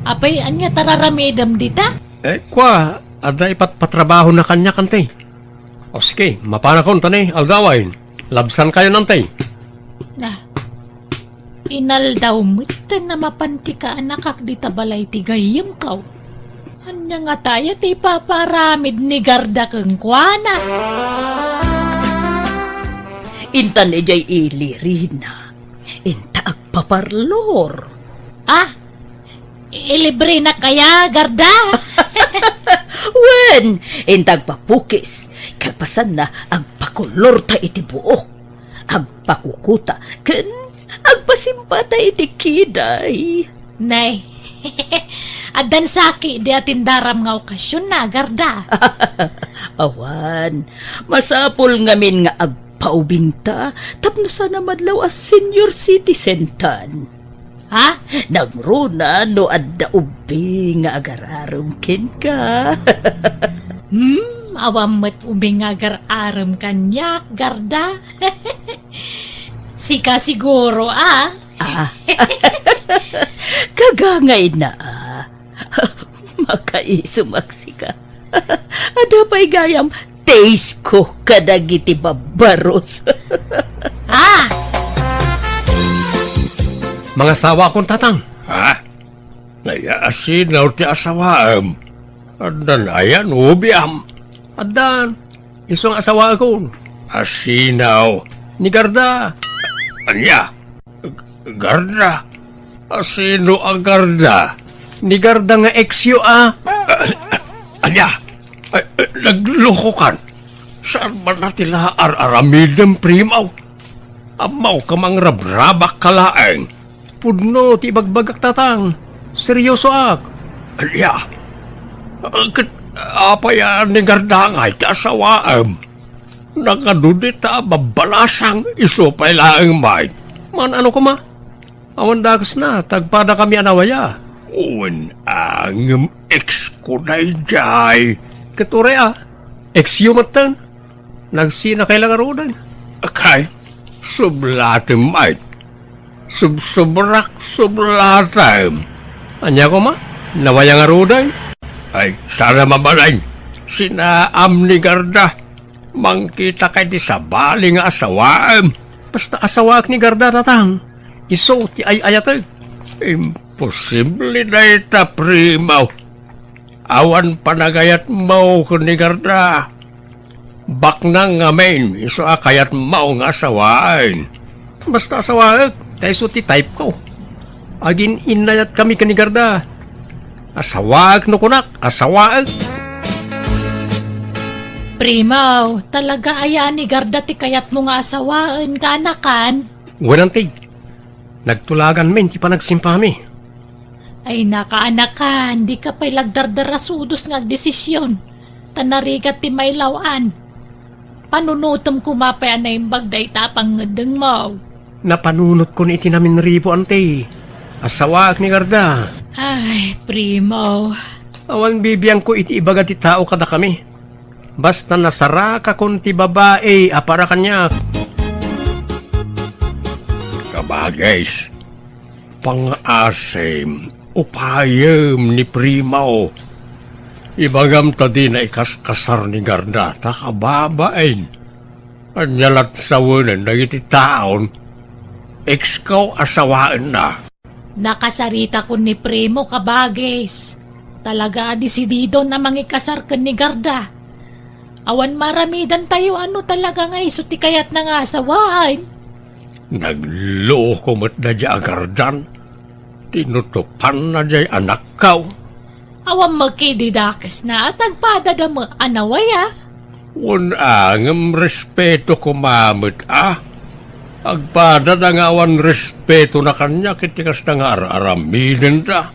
Apay, ania ti ar-aramidem dita? Eh, kua, adda ipatpatrabahona kaniak, anti? O sige, mapanakon ta ni aldawen. Labsankayon, anti? Na, inaldaw met a mapan ti kaanakak dita balay ti gayyemko. Ania ngata aya ti ipapaaramid ni Garda kenkuana? Intan idiay ili, Rina. Inta agpaparlor. Ah, ilibrenak aya, Garda? Wen, inta agpapukis. Kalpasanna, agpakolorta iti buok. Agpakukuta ken agpasimpata iti kiday. Nay, addan saki di atindaram nga okasionna, Garda. Awan, masapul ngamin nga agpaubingta tapno saan a madlaw a senior citizen tan. Ha? Nangruna no adda ubing nga agar-arem kenka. Hmm, awan met ubing nga agar-arem kaniak, Garda. Sika siguro, ah. Ah. Kagangayna, ah. Makaisumak sika. Adda pay gayam taste ko kadagiti babbaros. Ah! Mangasawakon, Tatang. Ha? Naiasinaw ti asawaem. Addan aya nobiam? Addan. Isu nga asawaekon. Asinaw? Ni Garda. Ania? Garda? Asino a Garda? Ni Garda nga ex-yo a. Ah, ania? Ay, ay, naglokokan. Saan man a ti ar-aramidem, Primo? Ammok a mangrabrabak ka laeng. Pudno ti ibagbagak, Tatang. Seryosoak. Ania? Ah, ket apay a ni Garda ngay ti asawaem? Nakadudi ta babbalasang isu pay laeng met. Man-ano koma? Awan dakesna, tagpadakami a nawaya. Wen, ngem ex ko daydiay. Ket uray a, ex-yo metten. Nagsinakay la ngaruden. Kay, sublatem met. Subsubrak, sublatem. Ania koma? Nawaya ngaruden? Ay, saan a mabalin. Sinaam ni Garda. Mangkitak iti sabali nga asawaem. Basta asawaek ni Garda, Tatang. Isu ti ay-ayatek. Imposible dayta, Primo. Awan panagayatmo ken ni Garda. Baknang ngamin, isu a kayatmo nga asawaen. Basta asawaek, ta isu ti type ko. Agin-innayatkami ken ni Garda. Asawaek no kunak, asawaek. Primo, talaga aya ni Garda ti kayatmo nga asawaen, kaanakan? Wen, anti. Nagtulaganmin ti panagsimpami. Ay, nakaanakan, dika pay la agdardarasudos nga agdesision. Ta narigat ti mailaw-an. Panunotem koma pay a naimbag dayta a pangngeddengmo. Napanunotkon iti naminribo, anti. Asawaek ni Garda. Ay, Primo. Awan bibiangko iti ibaga ti tao kadakami. Basta nasarakakon ti babai a para kaniak. Kabagis, pangaasim, upayem ni Primo. Ibagam ta dina ikaskasar ni Garda ta kababain. Ania lat sawenen dagiti taon? Ex ko a sawaenna. Nakasaritakon ni Primo, kabagis. Talaga a desididon a mangikasar ken ni Garda. Awan maaramidantayo a no talaga nga isu ti kayatna nga asawaan. Nagluko met daydiay a Garda. Tinutopanna diay anakko. Awan met kadi dakesna a tagpadada met a nawaya. Wen a, ngem respeto koma met a. Agpadada nga awan respetona kaniak iti kasta nga ar-aramidenda.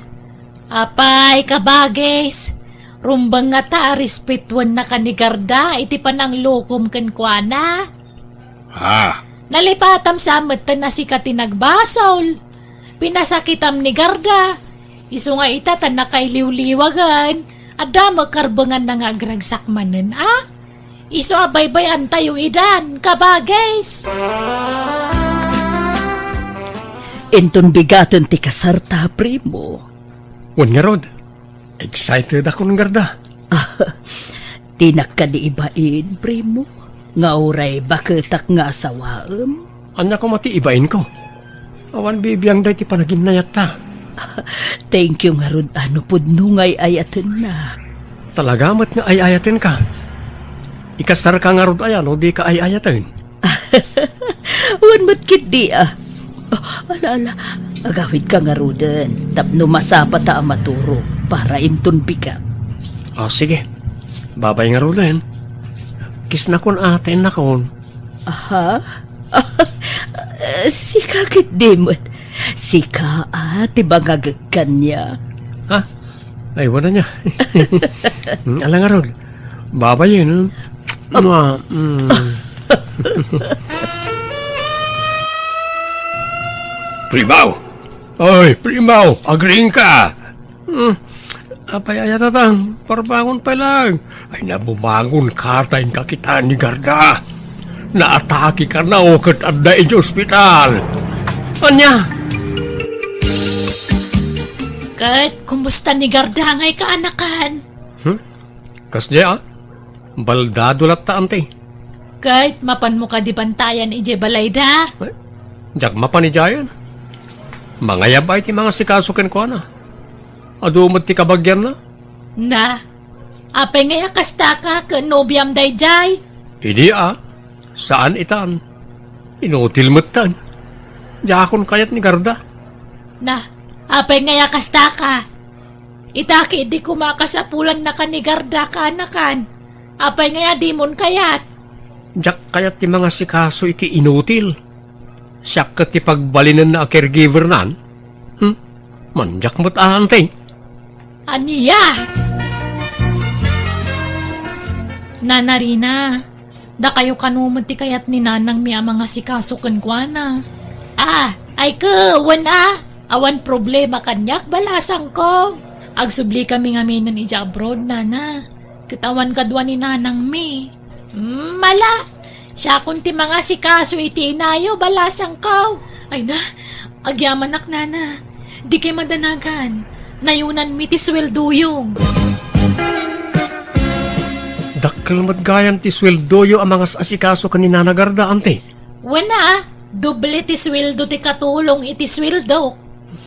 Apay, kabagis, rumbeng ngata a respetuennaka ni Garda iti pananglukom kenkuana. Ha? Nalipatam sa metten a sika ti nagbasol. Pinasakitam ni Garda. Isu nga ita ta nakailiwliwagan. Adda met karbenganna nga agragsak manen, a? Isu a baybay-antayo idan, kabagis. Inton bigaten ti kasarta, primo. Wen ngarud, excited akon, Garda. Dinak kadi ibain, primo, nga uray baketak nga asawaem? Ania koma ti ibainko? Awan bibiangda iti panaginnayatta. Thank you ngarud a no pudno nga ay-ayatennak. Talaga met nga ay-ayatenka. Ikasarka ngarud aya no dika ay-ayaten? Wen met ketdi a. Oh, ala, ala. Agawidka ngaruden tapno masapata a maturog para inton bigat. Ah, sige. Babay ngaruden. Kisnakon a, tainnakon. Aha? Sika ketdi met. Sika a ti mangagek kaniak. Ha? Ay, wala niya. Mm, ala ngarud. Babayen. Mua, mm. Primaw! Oy, Primaw! Agriingka! Hmm. Apay aya tatang, parbangon pay laeng. Ay, nabumangon ka ta inka kitaan ni Garda. Naatake kano ket adda iti ospital. Ania? Ket kumusta ni Garda nga ikaanakan? Hmm? Kasdiay a? Baldado latta, anti. Ket mapanmo kadi bantayan idiay balayda? Eh, diak mapan idiayen. Mangayab ay ti mangasikaso kenkuana. Adu met ti kabagianna. Na, apay ngay a kastaka ken nobiam daydiay? Idi a, saan itan. Inutil metten. Diakon kayat ni Garda. Na, apay ngay a kastaka? Ita ketdi koma a kasapulanna ka ni Garda kaanakan. Apay ngay a dimon kayat? Diak kayat ti mangasikaso iti inutil. Siak ket ti pagbalinenna a caregiver nan. Hmm? Mandiak met a, anti. Ania? Nana Rina, dakayo kano met ti kayat ni nanangmi a mangasikaso kenkuana? Ah, ay ket, wen a, awan problema kaniak, balasangko. Agsublikami ngaminen idiay abroad, nana. Ket awan kadua ni nanangmi. Mm, ala, siakon ti mangasikaso iti inayo, balasangko. Ay na, agyamanak, nana. Dikay madanagan. Nayunanmi ti sueldoyo. Dakkel met gayam ti sueldoyo a mangas-asikaso ken ni Nana Garda, anti. Wen a, doble ti sueldo ti katulong iti sueldok.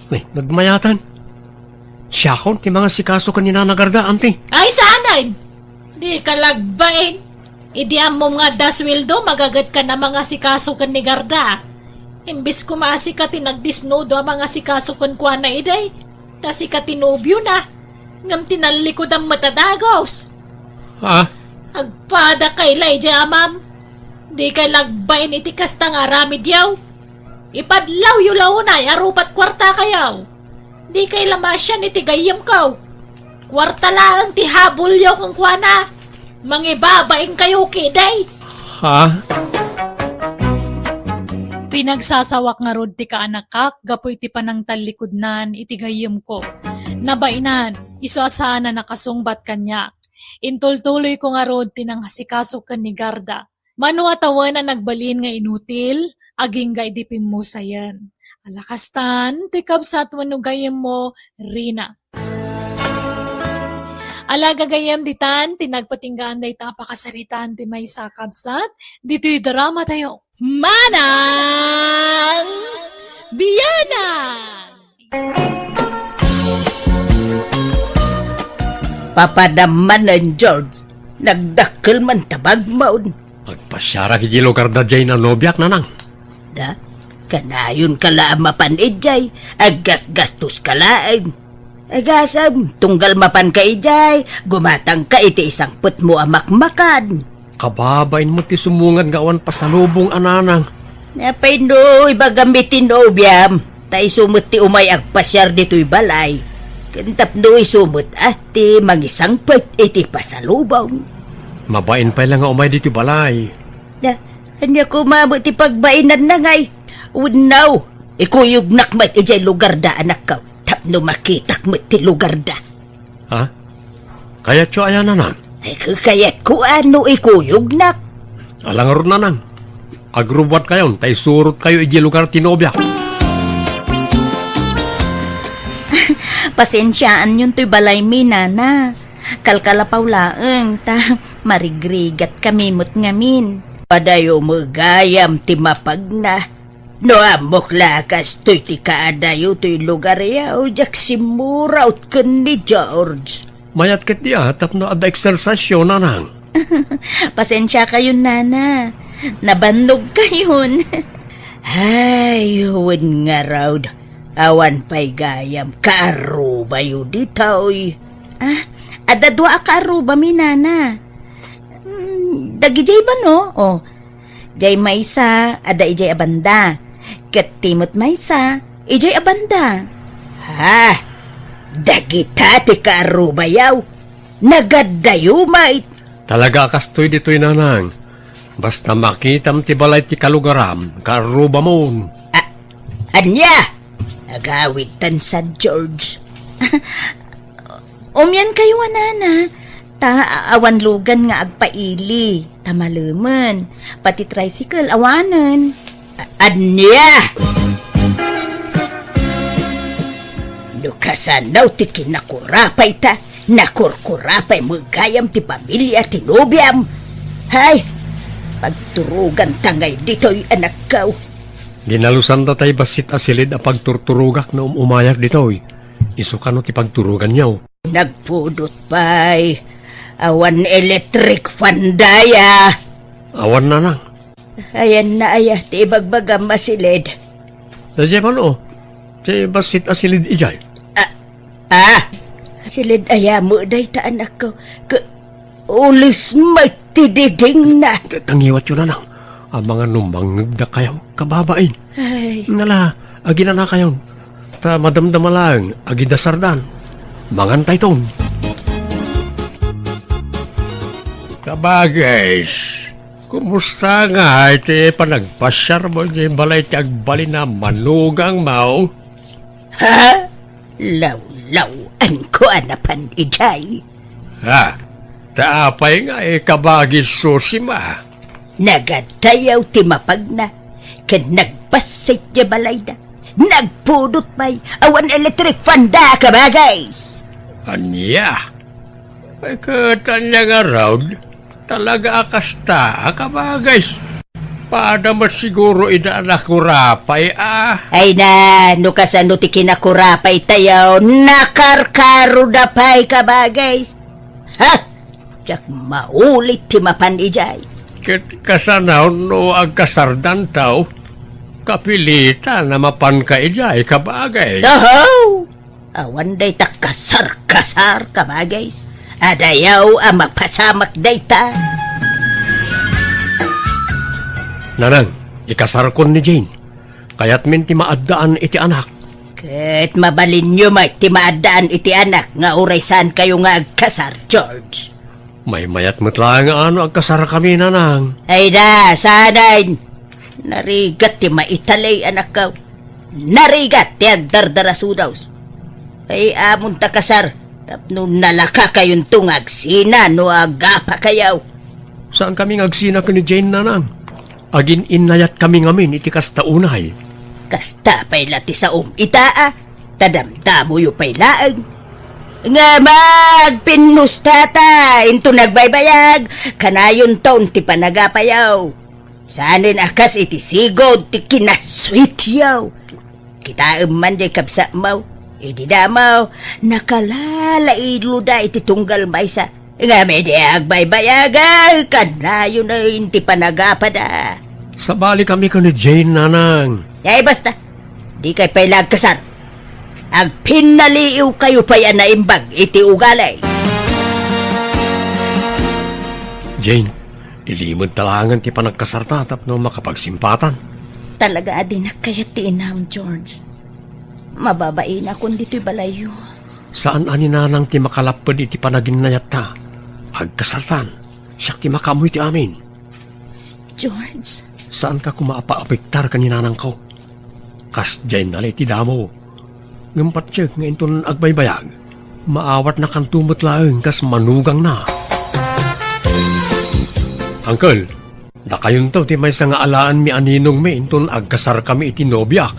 Ay, nagmayatan. Siakon ti mangasikaso ken ni Nana Garda, anti. Ay, saanen? Dika lagbain. Idi ammom nga adda sueldo, magagetka a mangasikaso ken ni Garda. Imbes koma a sika ti nagdisnudo a mangasikaso kenkuana idi, ta sika ti nobiona, ngem tinallikodam met a dagus. Ha? Agpadakay la idiay amam. Dikay lagbain iti kasta nga aramidyo. Ipadlawyo la unay a rupat kuartakayo. Dikay la maasian iti gayyemko. Kuarta laeng ti habulyo kenkuana. Mangibabainkayo ketdi. Ha? Pinagsasawak ngarud ti kaanakak gapu iti panangtallikudnan iti gayyemko. Nabainan, isu a saan a nakasungbat kaniak. Intultuloyko ngarud ti nangasikaso ken ni Garda. Mano a tawen a nagbalin nga inutil, agingga idi pimmusayen. Ala kastan, toy kabsat wenno gayyemmo, Rina. Ala gagayyem ditan, ti nagpatinggaan dayta a pakasaritaan ti maysa a kabsat, ditoy drama tayo. Manang Bianang! Papadam manen, George. Nagdakkel man ta bagmon. Agpasiarak iti lugar da diay na nobiak, nanang. Da, kanayonka la a mapan idiay, aggasgastoska laeng. Agasem, tunggal mapanka idiay, gumatangka iti isangpetmo a makmakan. Kababain met ti sumungad nga awan pasalubong a nanang. Apay no ibagam iti nobiam, ta isu met ti umay agpasiar ditoy balay. Ken tapno isu met a ti mangisangpet iti pasalubong. Mabain pay la nga umay ditoy balay. Da, ania koma met ti pagbainanna ngay? Wenno, ikuyognak met idiay lugar da anakko, tapno makitak met ti lugar da. Ha? Kayatyo aya, nanang? Ay, kayatko a no ikuyognak. Ala ngarud, nanang. Agrubuatkayon ta isurotkayo idiay lugar ti nobiak. Pasensiaanyon toy balaymi, nana. Kalkalapaw laeng, ta marigrigatkami met ngamin. Padayo met gayam ti mapagna. No ammok la a kastoy ti kaadayo toy lugaryo, diak simmurot ken ni George. Mayat ketdi a tapno adda eksersisyo, nanang. Pasensiakayon, nana. Nabannogkayon. Ay, wen ngarud, awan pay gayam kaarrubayo ditoy. Ah, adda dua a kaarrubami, nana. Hmm, dagidiay ba, no? Oh, diay maysa, adda idiay a banda. Ket ti met maysa, idiay a banda. Ha? Dagita ti kaarrubayo? Nagaddayo met. Talaga a kastoy ditoy, nanang. Basta makitam ti balay ti kalugaram, kaarrubamon. A-, ania? Agawidtan San George. Umiankayo a, nana, ta a-, awan lugan nga agpaili, ta malemen, pati tricycle awanen. A-, ania? No kasano ti kinakurapay ta, nakurkurapay met gayam ti pamilia ti nobiam. Hay, pagturoganta ngay ditoy, anakko. Ginalusan ta tay bassit a silid a pagturturogak no um-umayak ditoy. Isu kano ti pagturoganyo? Nagpudot pay. Awan electric fan daya. Awan, nanang. Ayanna aya ti ibagbagam a silid? Daydiay man, o. Ti bassit a silid idiay. Ah, ah. Silid aya met dayta, anakko. Ke-, ules met ti didingna. Ta-, tangiwatyo, nanang. Amangan no mangngegdakayo, kababain. Ay. Nala, aginanakayon. Ta madamdama laeng, agidasardan. Mangantayton. Kabagis, kumusta ngay ti panagpasiarmo idiay balay ti agbalin a manugangmo? Ha? Lawlaw-anko a napan idiay. Ha? Ta apay ngay, kabagis Susima? Nagaddayaw ti mapagna, ken nagbassit ti balayda. Nagpudot pay, awan electric fan da, kabagis. Ania? Ay, ket ania ngarud? Talaga a kasta a, kabagis. Pada met siguro ida a nakurapay a. Ay na, no kasano ti kinakurapaytayo, nakarkaroda pay, kabagis. Ha? Diak maulit ti mapan idiay. Ket kasano no agkasardanto? Kapilitan a mapanka idiay, kabagis. Oho! Awan dayta kasar-kasar, kabagis. Adayaw a mapasamak dayta. Nanang, ikasarkon ni Jane. Kayatmin ti maaddaan iti anak. Ket mabalinyo met ti maaddaan iti anak nga uray saankayo nga agkasar, George. Maymayat met laeng nga no agkasarkami, nanang. Ay da, saanen. Narigat ti maitalay, anakko. Narigat ti agdardarasudos. Ay, amonta kasar, tapno nalakakayonto nga agsina no agapakayo. Saankami nga agsina ken ni Jane, nanang. Agin-innayatkami ngamin iti kasta unay. Kasta pay la ti saom ita a, ta damdamoyo pay laeng. Ngem agpinnustata, inton nagbaybayag, kanayonton ti panagapayo. Saanen a kas iti sigud ti kinassuityo. Kitaem man diay kabsatmo, idi damo, nakalalailo da iti tunggal maysa. Ngem idi agbaybayaga, kanayon ti panagapada. Sabali kami ken ni Jane, nanang. Ay, basta. Dikay pay la agkasar. Agpinnaliiwkayo pay a naimbag iti ugali. Jane, ilimed ta laengen ti panagkasarta tapno makapagsimpatan. Talaga a dinak kayat ti inam, George. Mababainakon ditoy balayyo. Saan a ni nanang ti makalapped iti panaginnayatta. Agkasartan, siak ti makaammo iti amin. George? Saanka koma a paapektar ken ni nanangko. Kasdiay nala iti damo. Ngem patiek nga inton agbaybayag, maawatnakanto met laeng kas manugangna. Uncle, dakayonto ti maysa nga alaenmi a ninongmi inton agkasarkami iti nobiak.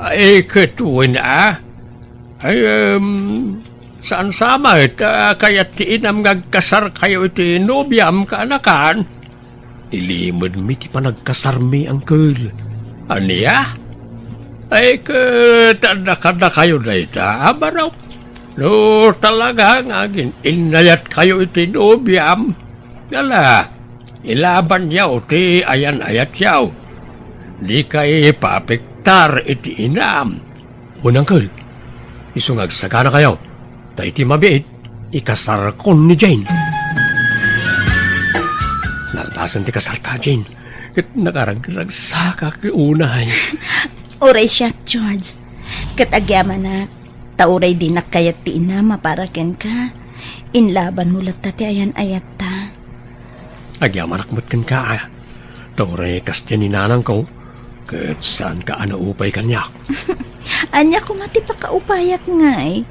Ay, ket wen a? Ay, em, saan sa met a kayat ti inam nga agkasarkayo iti nobiam, kaanakan? Ilimedmi ti panagkasarmi, uncle. Ania? Ay, ket adda kadakayo dayta a barok. No talaga nga agin-innayatkayo iti nobiam, ala, ilabanyo ti ayan-ayatyo. Dikay paapektar iti inam. Wen, uncle, isu nga agsaganakayo, ta iti mabiit, ikasarkon ni Jane. Nalpasen ti kasarta, Jane, ket nakaragragsakak unay. Uray siak, George, ket agyamanak, ta uray dinak kayat ti inam a para kenka, inlabanmo latta ti ayan-ayatta. Agyamanak met kenka, a, ta uray kasdiay ni nanangko, ket saanka a naupay kaniak. Ania koma ti pakaupayak ngay?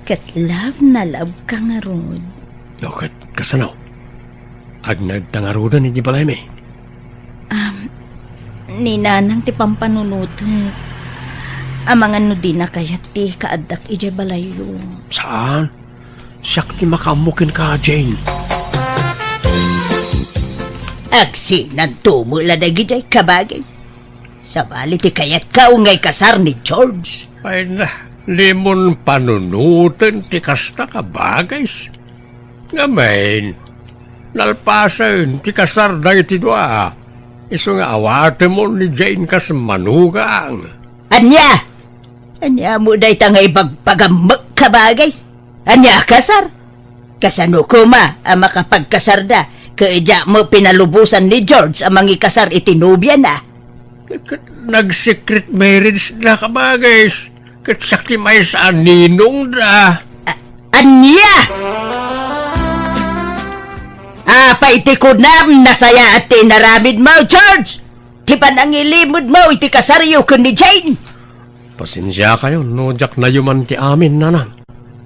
Ket love na love ka ngarud. No, ket kasano? Agnaedta ngaruden iti balaymi? Am, ni nanang ti pampanunotek. Amangan no dina kayat ti kaaddak idiay balayyo. Saan? Siak ti makaammo kenka, Jane. Agsinanto met la dagidiay kabagis. Sabali ti kayatka nga ikasar ni George. Ay na, dimon panunoten ti kasta kabagis. Ngamin, nalpasen ti kasar dagiti dua. Isu nga awatemon ni Jane kas manugang. Ania? Ania mo dayta nga ibagbagammek kabagis? Ania a kasar? Kasano koma a makapagkasarda ket diak met pinalubosan ni George a mangikasar iti nobiana? Ket nag-secret marriage da kabagis, ket siak ti maysa a ninongda. A-, ania? Apay ti kunam, nasayaat ti inaramidmo, George? Ti panangilimedmo iti kasaryo ken ni Jane? Pasensiakayo no diak nayuman ti amin, nanang.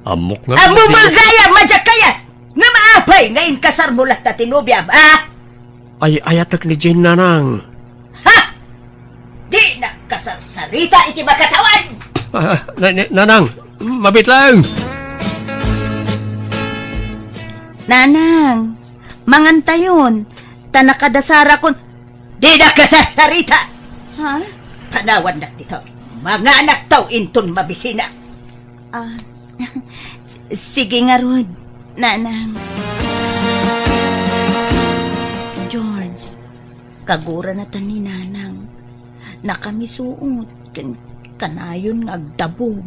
Ammok nga Ammom gayam a diak kayat! Ngem apay nga inkasarmo latta ti nobiam, a? Ay-ayatek ni Jane, nanang. Ha? Dinak kasarsarita iti makatawan! Ah, na-, na-, nanang, mabiit laeng. Nanang, mangantayon, ta nakadasarakon. Dinak kasarsarita! Ha? Panawannak dito. Manganakto inton mabisinak. Ah, sige ngarud, nanang. George, kagurana ta ni nanang. Nakamisuot, ken kanayon nga agdabog.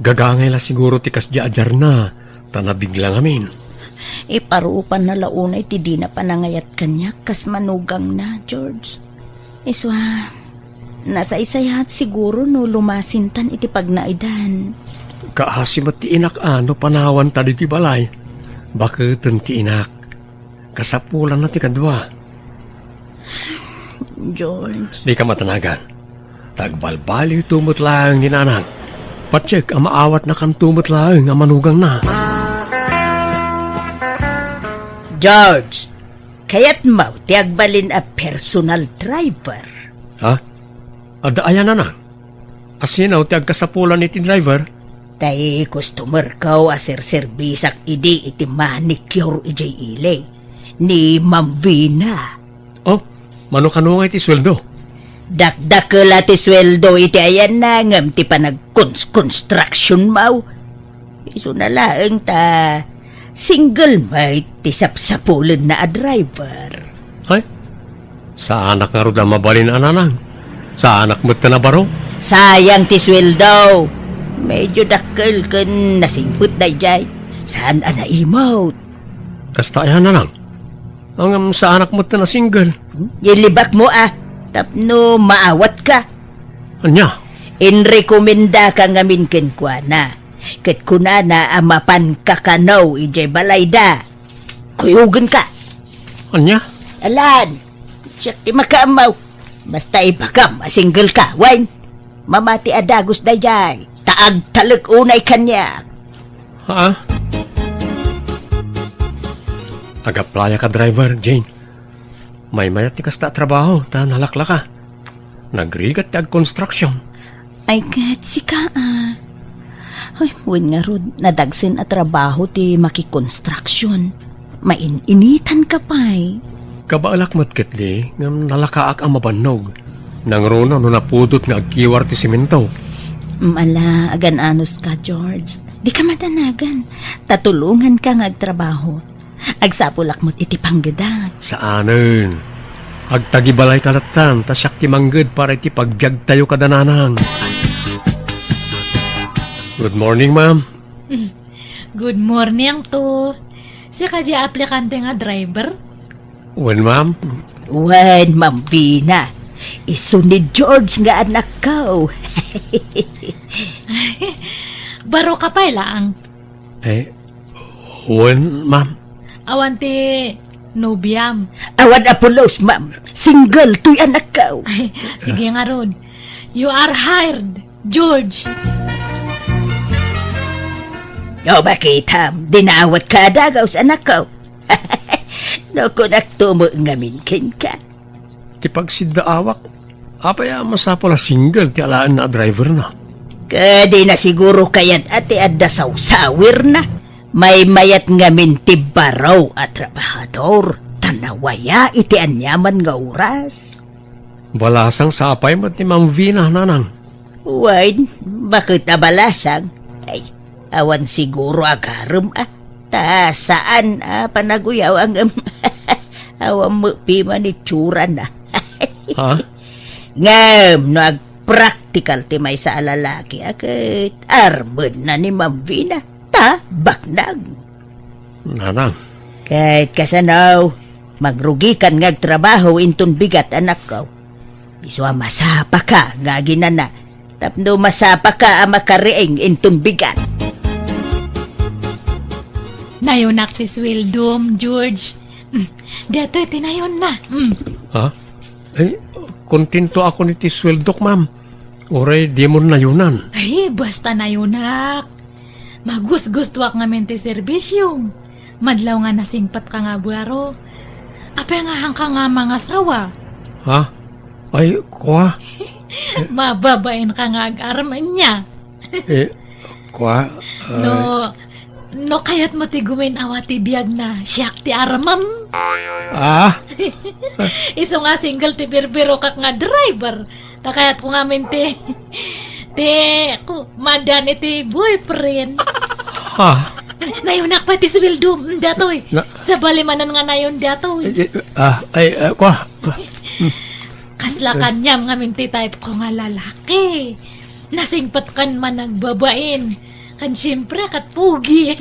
Gagangay la siguro ti kasdiay a diarna, ta nabigla ngamin. Iparupanna la unay ti dina panangayat kaniak kas manugangna, George. Isu a, nasaysayaat siguro no lumasintan iti pagnaedan. Kaasi met ti inak a no panawanta ditoy balay. Baketen ti inak. Kasapulanna ti kadua. George. Dika matanagan. Ta agbalbaliwto met laeng ni nanang. Patiek a maawatnakanto met laeng a manugangna. George, kayatmo ti agbalin a personal driver? Ha? Adda aya, nanang? Asino ti agkasapulan iti driver? Tay customer ko a serserbisak idi iti manicure idiay ili, ni Ma'am Vina. Oh, mano kano nga iti sueldo? Dakdakkel a ti sueldo iti ayanna ngem ti panagkons-, construction mo. Isuna laeng ta Single met ti sapsapulenna a driver. Ay, saanak ngarud a mabalin a nanang. Saanak met a baro. Sayang ti sueldo. Medyo dakkel ken nasingpet daydiay. Saan a naimot. Kasta aya, nanang? Ngem saanak met a single. Ilibakmo a, tapno maawatka. Ania? Inrekomendaka ngamin kenkuana. Ket kunana a mapanka kano idiay balayda. Kuyogenka. Ania? Alan, siak ti makaammo. Basta ibagam a single ka, wen? Mamati a dagus daydiay, ta agtalek unay kaniak. Ha? Ag-applyak a driver, Jane. Maymayat ti kasta a trabaho, ta nalaklaka. Nagrigat ti agkonstruksyon. Ay, ket sika, a. Ay, wen ngarud, nadagsen a trabaho ti makikonstruksyon. Main-initan ka pay. Kabaelak met ketdi, ngem nalakaak a mabannog. Nangruna no napudot nga agkiwar ti semento. Mm, ala, agan-anos ka, George. Di ka madanagan. Tatulongan ka nga agtrabaho. Agsapulak met iti panggedak. Saanen. Agtagibalay ka lattan, ta siak ti mangged para iti pagbiagtayo kada nanang. Good morning, ma'am. Good morning to. Sika di aplikante nga driver? Wen, ma'am. Wen, Ma'am Vina. Isu ni George nga anakko. Baro ka pay laang. Eh, wen, ma'am. Awan ti nobiam. Awan a pulos, ma'am. Single toy anakko. Ay, sige ngarud. You are hired, George. No, makitam, dinaawat ka a dagus, anakko. No, kunakto met ngamin kenka. Ti pagsiddaawak, apay a masapul a single ti alaenna a driverna? Ket dina siguro kayat a ti adda sawsawirna. Maymayat ngamin ti baro a trabahador, ta nawaya iti aniaman nga oras. Balasang sapay met ni Ma'am Vina, nanang. Wen, baket a balasang? Ay, awan siguro agarem a. Ta saan a panaguyaw ngem awan met piman itsurana. Ha? Ngem no agpraktikal ti maysa a lalaki a ket armenna ni Ma'am Vina, ta baknang. Nanang. Ket kasano, magrugikan nga agtrabaho inton bigat, anakko. Isu a masapaka nga aginana, tapno masapaka a makariing inton bigat. Nayunak ti sueldom, George. Mm, datoy ti nayonna. Mm. Ha? Ay, kontento ako iti sueldok, ma'am. Uray dimon nayonan. Ay, basta nayunak. Magusgustuak ngamin ti serbisiom. Madlaw nga nasingpetka nga baro. Apay nga haanka nga mangasawa? Ha? Ay, kua? Mababain ka nga agarem ania. Eh, kua? No, ay. No kayatmo ti gumin-awa ti biag na siak ti aramem. Ah? Isu nga single ti birbirokak nga driver. Ta kayatko ngamin ti, ti, ku-, madan iti boyfriend. Ha? Nayunak pay ti sueldo, mm, datoy. Na- Sabali manen nga nayon datoy. Eh, eh, ah, ay, ah, kua? Kasla kaniam ngamin ti type ko nga lalaki. Nasingpetkan man agbabain. Kan siyempre, kat pugi.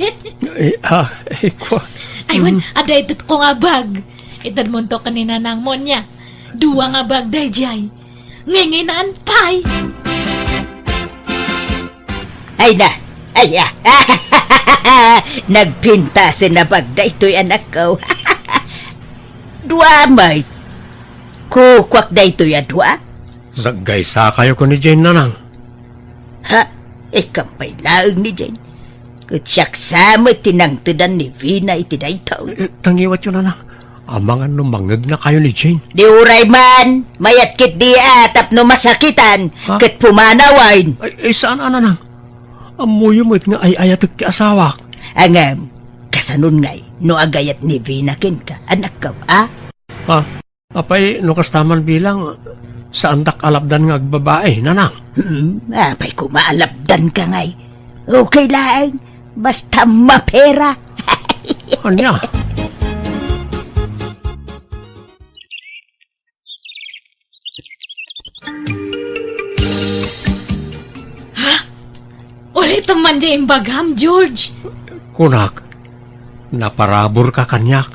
Eh, ah, eh, kua? Ay, wen, mm. Adda itedko nga bag. Itedmonto ken ni nanangmo nia. Dua nga bag daydiay. Nginginaan pay. Ay na, ay, ah. Nagpintasen a bag daytoy, anakko. Dua met. Kukuak daytoy a dua. Saggaysakayo ken ni Jane, nanang. Ha? Ikam pay laeng ni Jane. Ket siak sa met ti nangtedan ni Vina iti daytoy. Eh, tangiwatyo, nanang. Amangan no mangegnakayo ni Jane. Di uray man, mayat ketdi a tapno masakitan, ha? Ket pumanawen. Ay, ay, saan a, nanang? Ammoyo met nga ay-ayatek ti asawak. Ngem, kasanon ngay no agayat ni Vina kenka, anakko, a? Ha? Apay, no kasta man bilang, saandak a lapdan nga agbabai, nanang? Hmm, apay koma a lapdanka ngay. Okay laeng, basta mapera. Ania? Ulitem man diay imbagam, George. Kunak, naparaburka kaniak.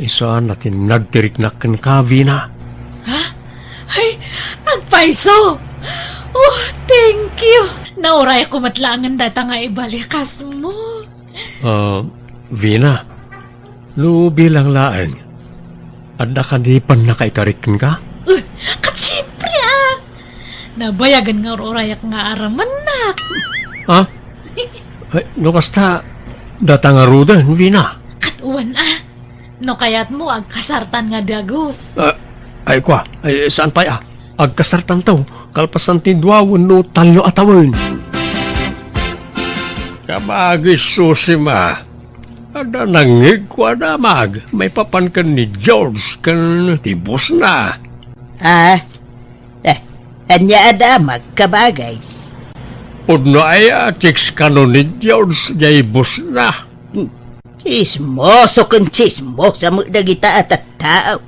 Isu a natinnag ti riknak kenka, Vina. Ha? Ay, agpayso! Oh, thank you! Naurayakko met laengen dayta nga ibalikasmo. Ah, Vina, no bilang laeng, adda kadi pannakaikarik kenka? Uh, ket siempre, ah! Nabayagen nga ur-urayak nga aramennak. Ha? Ay, no kasta, data ngaruden, Vina. Ket wen, ah. No kayatmo, agkasartan nga dagus. Ah, ay, kua, ay, saan pay, ah? Agkasartanto, kalpasan ti dua wenno tallo a tawen. Kabagis, Susima. Adda nangngegko a damag maipapan ken ni George ken ti bossna. Ah, eh, ania a damag, kabagis? Pudno aya a chicks kano ni George jay bossna? Hmm. Chismoso ken chismosa met dagita a tattao.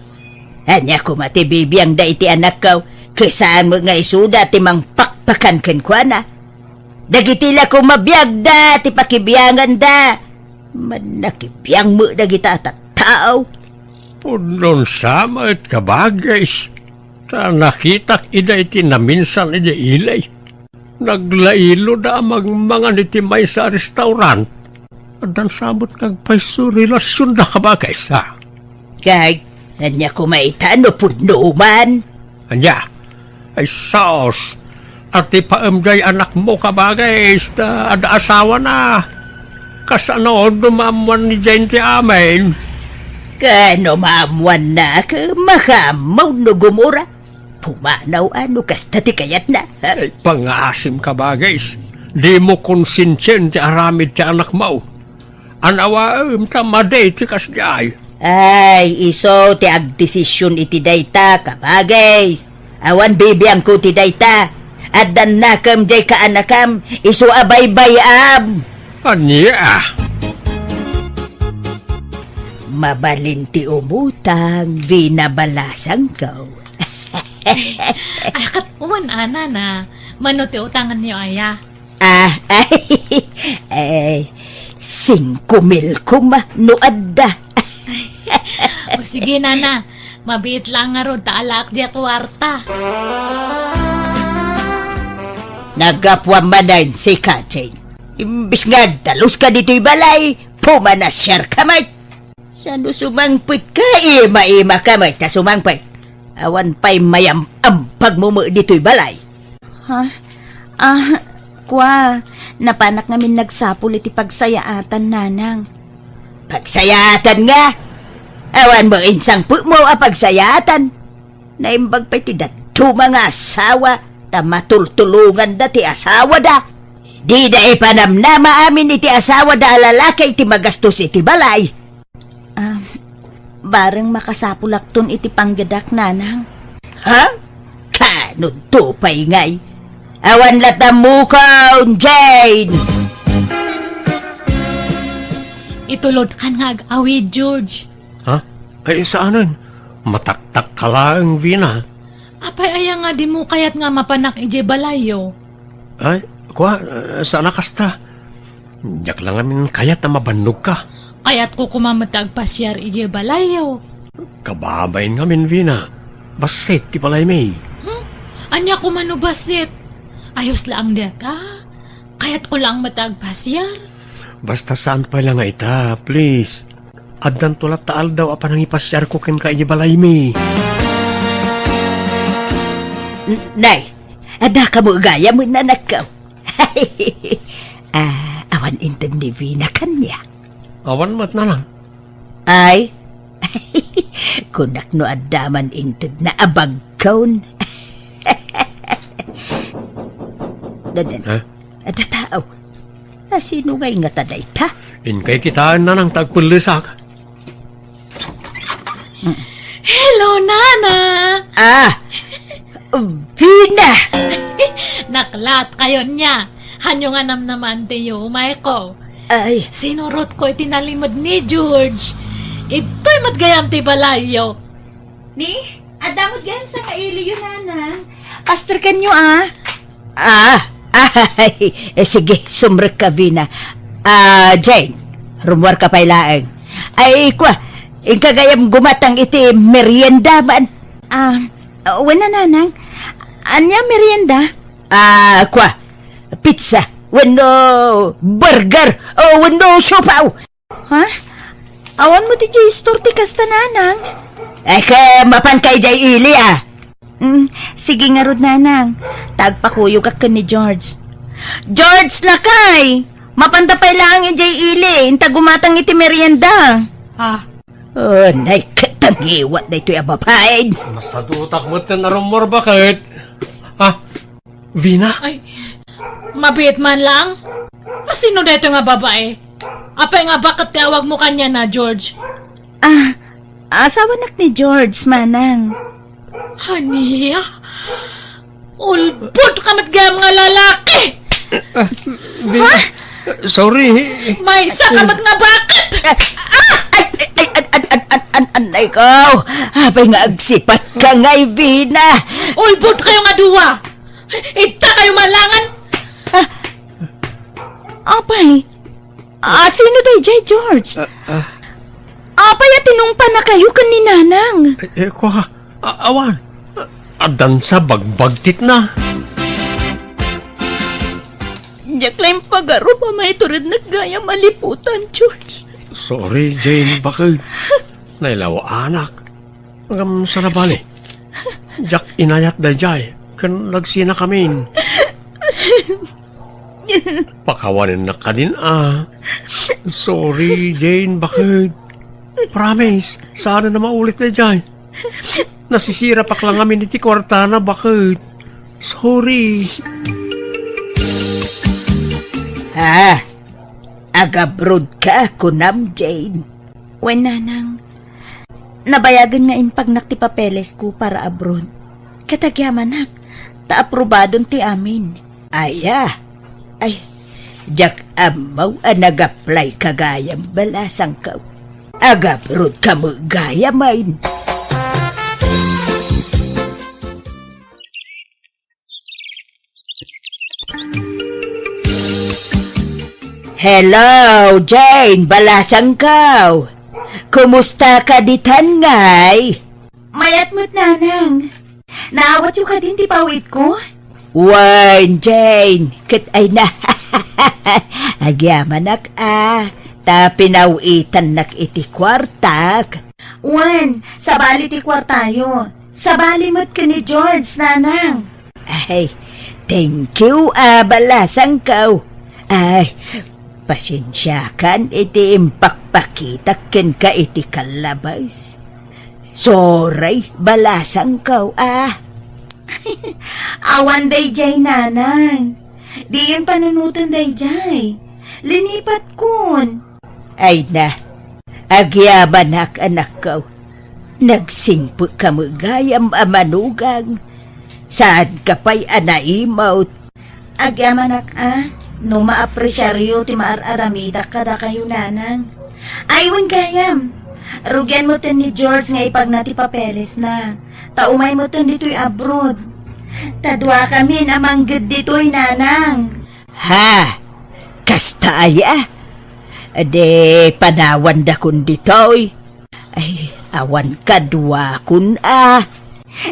Ania koma ti bibiangda iti anakko, ket saan met nga isuda ti mangpakpakan kenkuana? Dagiti la koma biagda ti pakibianganda. Mannakibiang met dagita a tattao. Pudno sa met, kabagis. Ta nakitak ida iti naminsan idiay ili. Naglailoda a mangmangan iti maysa a restaurant. Addan sa met nga agpayso relasionda, kabagis, a. Kay, ania koma ita no pudno man? Ania? Ay, sus! Atipaem jay anakmo, kabagis, ta adda asawana. Kasano no maammuan ni Jane ti amin? Ket no maammuanna, ket makaammo no gumura. Pumanaw a no kasta ti kayatna. Ay, pangaasim, kabagis. Dimo konsensien ti aramid ti anakmo. Anawaem ta madi ti kasdiay. Ay, isu ti agdesision iti dayta, kabagis. Awan bibiangko ti dayta. Addan nakem jay kaanakam, isu a baybay-am. Ania? Mabalin ti umutang, Vina balasangko. Ay, ket wen a, nana. Mano ti utangenyo aya? Ah, ay, ay, singko mil koma no adda. O sige, nana. Mabiit laeng ngarud ta alaak diay kuarta. Naggapuam manen sika, Jane. Imbes nga agdaluska ditoy balay, pumanasiarka met. Sano sumangpetka, ima-imaka met ta sumangpet. Awan pay mayam-ambagmo met ditoy balay. Ha? Ah, kua, napanak ngamin nagsapul iti pagsayaatan, nanang. Pagsayaatan nga? Awan met insangpetmo a pagsayaatan. Naimbag pay ti dadduma nga asawa, ta matultulonganda ti asawada. Dida ipanamnama amin iti asawada a lalaki ti magastos iti balay. Ah, bareng makasapulakton iti panggedak, nanang. Ha? Kanudto pay ngay? Awan latta mukon, Jane! Itulodkan nga ag-awid, George. Ha? Ay, saanen? Mataktakka laeng, Vina. Apay aya nga dimo kayat nga mapanak idiay balayyo? Ay, kua, eh, saan a kasta. Diak la ngamin kayat a mabannogka. Kayatko koma met ti agpasiar idiay balayyo. Kababain ngamin, Vina. Bassit ti balaymi. Hmm? Ania koma no bassit? Ayos laeng dayta. Kayatko laeng met ti agpasiar. Basta saan pay la nga ita, please. Addanto latta aldaw a panangipasiarko kenka idiay balaymi. N-, nay, adda kamo gayam, nanakko. Ah, awan inted ni Vina kaniak. Awan met, nanang. Ay, kunak no adda man intedna a bagkon. Dadan. Ha? Adda tao. Asino ngay ngata dayta? Inkay kitaen, nanang, ta agpellesak. Hello, Nana! Ah! Vina! Naklaat kayo niya. Hanyo nga namnamaan ti yumayko. Ay, sinurotko iti nalimed ni George. Idtoy met gayam ti balayyo. Ni, adda met gayam sangailiyo, nanang. Paster kenyo, a. Ah, ay, eh, sige, sumrekka, Vina. Ah, Jane, rummuarka pay laeng. Ay, kua, inka gayam gumatang iti merienda man. Ah, wen a, nanang. Ania merienda? Ah, kua, pizza, wenno burger, o wenno siopaw. Ha? Awan met idiay store ti kasta, nanang. Ay, ket mapanka idiay ili, a. Mm, sige ngarud, nanang. Ta agpakuyogak ken ni George. George, lakay! Mapanta pay laeng idiay ili, inta gumatang iti merienda. Ah. Oh, nay, ket tangiwat daytoy a babaen. Masadutak met ten a rummuar, baket. Ah, Vina? Ay, mabiit man lang. Asino daytoy nga babae? Apay nga baket ti awagmo kaniana, George? Ah, asawanak ni George, manang. Ania? Ulbod ka met gayam nga lalaki! Ah, Vina, sorry. Maysa ka met nga baket! Ah! Ay, ay, ay, an, an, an, an, an, ay, ko. Apay nga agsipat ka ngay, Vina. Ulbod kayo nga dua! Idta kayo malangan! Ah, apay, a, sino daydiay, George? Ah, ah. Apay a tinungpanakayo ken ni Nanang? Eh, eh, kua, a, awan. Addansa bagbagtitna. Diak la impagarup a maiturednek gayam a liputan, George. Sorry, Jane, baket. Nailawaanak. Ngem saan a bale. Diak inayat daydiay, ken nagsinakamin. Pakawanennak kadin a. Sorry, Jane, baket. Promise, saan a maulit daydiay. Nasisirapak la ngamin iti kuartana, baket. Sorry. Ah, agabroad ka, kunam, Jane? Wen, nanang. Nabayagen nga impagnak ti papelesko para abroad. Ket agyamanak, ta aprobadon ti amin. Aya? Ay, diak ammo a nag-apply ka gayam, balasangko. Agabroad ka met gayam, ay. Hello, Jane, balasangko. Kumusta ka ditan ngay? Mayat met, nanang. Naawatyo kadin ti pawitko? Wen, Jane, ket ay na. Agyamanak a, ta pinawitannak iti kuartak. Wen, sabali ti kuartayo. Sabali met ken ni George, nanang. Ay, thank you, a, balasangko. Ay, pasensiakan iti impakpakitak kenka iti kallabas. Sorry, balasangko, a. Awan daydiay, nanang. Diyon panunoten daydiay. Linipatkon. Ay na, agyamanak, anakko. Nagsingpet ka met gayam a manugang. Saanka pay a naimut. Agyamanak a, no maapresiaryo ti maar-aramidak kadakayo, nanang. Ay, wen gayam. Rugian metten ni George nga ipagna ti papelesna. Ta umay metten ditoy abroad. Ta duakamin a mangged ditoy, nanang. Ha? Kasta aya? Di panawandakon ditoy. Ay, awan kaduakon a.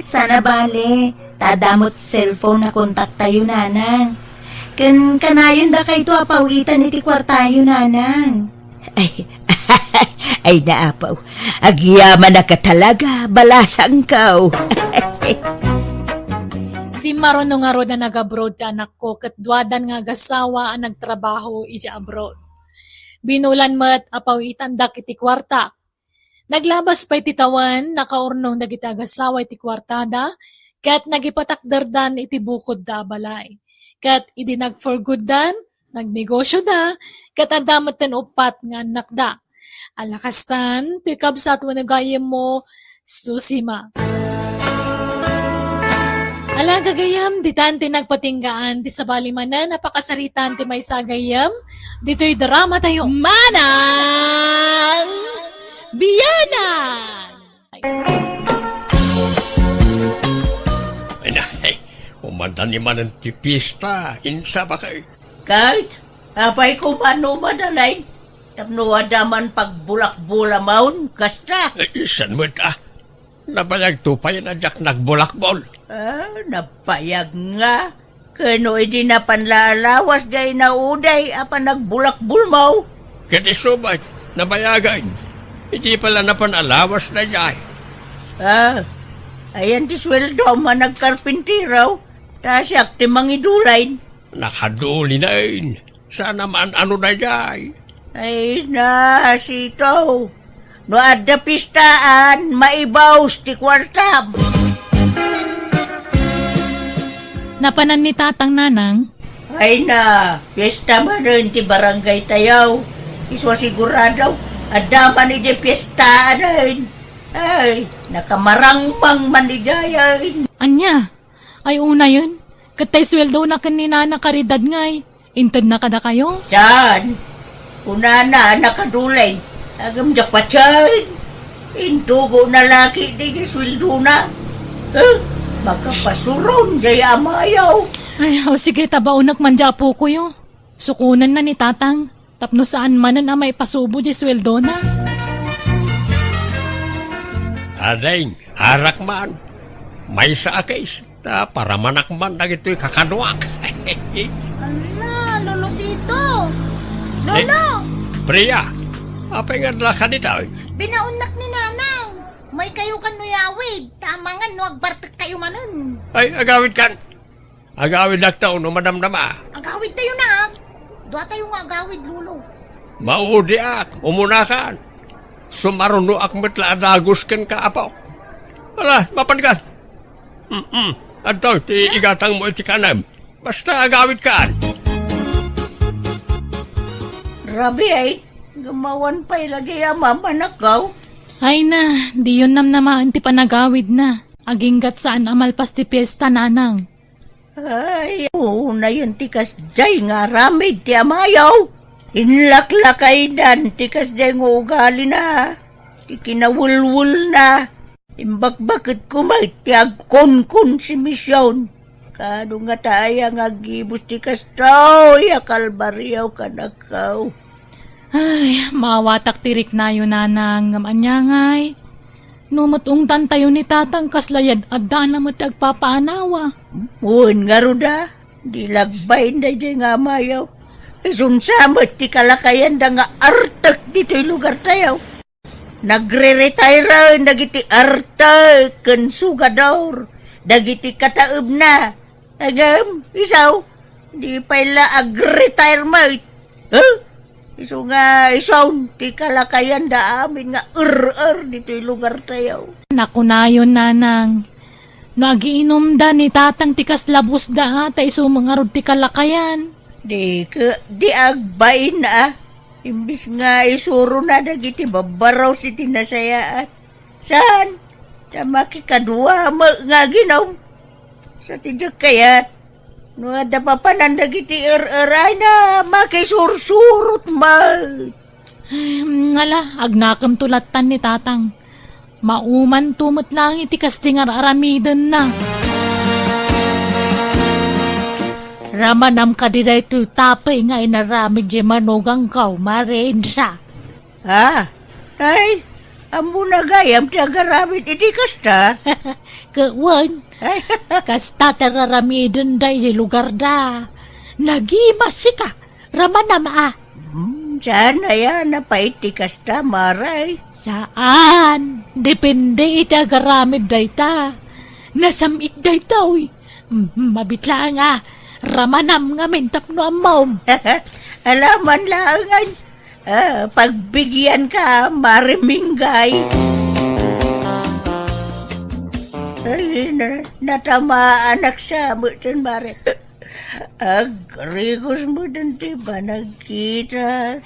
Saan a bale, ta adda met cellphone a kontaktayo, nanang. Ken kanayon dakayto a pawitan iti kuartayo, nanang. Ay, ay, naapaw. Agyamanak a talaga, balasangko. Simmaruno ngarud a nag-abroad ti anakko ket duadan nga agasawa a nagtrabaho idiay abroad. Binulan met a pawitandak iti kuarta. Naglabas pay ti tawen, nakaurnong dagiti agasawa iti kuartada, ket nagipatakderdan iti bukodda a balay. Ket idi nag-for gooddan, nagnegosioda, ket adda metten uppat nga annakda. Ala kastan, toy kabsat wenno gayyemmo, Susima. Ala, gagayam, ditan ti nagpatinggaan, ti sabali manen a pakasaritaan ti maysa a gayyem, ditoy drama tayo. Manang Biyanan! Ay, na, ay, umanda ni manen ti pista, insa ba kay? Kay, apay ko mano madalay? Tapno adda man pagbulakbulamaon, kasta. Ay, saan mo ita? Nabayagto pay a diak nagbulakbol. Ah, nabayag nga. Kano idi napan la alawas jay nauday a panagbulakbulmo? Ket isu met, nabayagen. Idi pay la napan alawas dayjay. Ah, ayan ti sueldom a nagkarpintero, ta siak ti mangidulayn. Nakadulinen. Saan a maan-ano dayjay? Ay, na, sito. No adda pistaan, maibus ti kuartam. Napanan ni Tatang, Nanang? Ay na, pista manen ti barangay tayo. Isu a sigurado, adda man idiay pistaanen. Ay, nakamarangmang man idiayen. Ania? Ay, unayen, ket tay sueldona ken ni Nana Caridad ngay, intedna kadakayo? Saan? Kunana a nakadulay. Agam diak patien. Intugo na laki di sueldona. Eh, makapasuron jay amayo. Ay, o sige, tabaonek man di apokoyo. Sukonenna ni Tatang. Tapno saan manen a maipasubo di sueldona. Ading, arak man. Maysa a case, ta paramanak man dagitoy kakaduak. Ala, Lolosito! Lolo! Eh, Priya, apay nga adlaka ditoy? Binaonnak ni Nanang. Maykayo kan no yawid, ta amangan no agbartekkayo manen. Ay, agawid kan. Agawidakto no madamdama. Agawidtayo na, ah. Duatayo nga agawid, Lolo. Maudiak, umunakan. Sumarunoak met la a dagus kenka, apo. Ala, mapanka. Mm-mm. Adto ti igatangmo iti kanem. Basta agawidkan. Rabi ay, gumawan pay la di a mamanakaw. Ay na, diyon namnamaen ti panagawidna. Aginggat saan a malpas ti piesta, Nanang. Ay, unayen ti kasdiay nga aramid ti amayo. Inlaklakaydan ti kasdiay nga ugalina. Ti kinawelwelna. Imbakbaket koma ti agkunkon si Mision. Kano ngata aya nga agibus ti kastoy a kalbario kadakaw? Ay, maawatak ti riknayo, Nanang, ngem ania ngay? No met ungtantayo ni Tatang, kasla yad-addana met ti agpapaanawa. Wen ngarud a, di la agbain daydiay nga amayo. Isunsa met ti kalakayanda nga artek ditoy lugartayo. Nagre-retire dagiti artek ken sugador, dagiti kataebna. Ngem, isu, di pay la agretirement. Huh? Isu nga isu ti kalakayanda amin nga er-er ditoy lugartayo. Nakunayon, Nanang, no agiinumda ni Tatang ti kasla busda, a, ta isu met ngarud ti kalakayan. Di ke, di agbain, a. Imbes nga isurona dagiti babbarus iti nasayaat. Saan? Ta makikadua met nga aginum. Sa ti diak kayat, no adda papanan dagiti er-er ay na makisursurot met. Ay, ngala, agnakemto lattan ni Tatang. Maumanto met laeng iti kasdi nga ar-aramidenna. Ramanam kadi daytoy tapey nga inaramid di manugangko, Mare Insa? Ah, ay, ammona gayam ti agaramid iti kasta? Ket wen, ay, kasta ti ar-aramidenda iti lugarda. Nagimasika, ramanam a. Hmm, saan aya napait ti kasta, Mare? Saan. Depende iti agaramid dayta. Nasam-it daytoy. Hmm, mabit laeng a. Ramanam ngamin tapno ammom. Alaman laengan. Ah, pagbigianka, Mare Minggay. Ay, na-, natamaanak sa met, Mare. Agrigos met ti panagkita.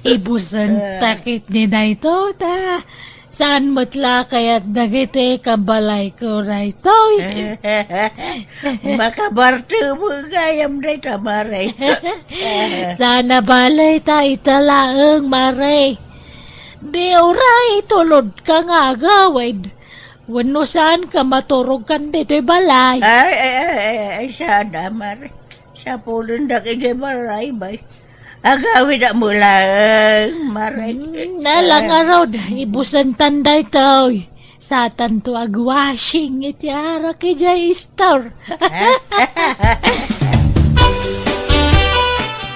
Ibusen ta ket ni dayto, ta. Saan met la kayat dagiti kabalayko daytoy? Makabartek gayam dayta, mare. Saan a balay ta ita laeng, mare. Di uray itulodka nga agawid. Wenno saanka maturogkan ditoy balay? Ay, ay, ay, ay, ay, saan a, mare. Sapulendak idiay balay, bay. Agawid a mulaeng, mare. Hmm, nala ngarud, ibusentan daytoy. Satanto agwashing iti arak idiay store.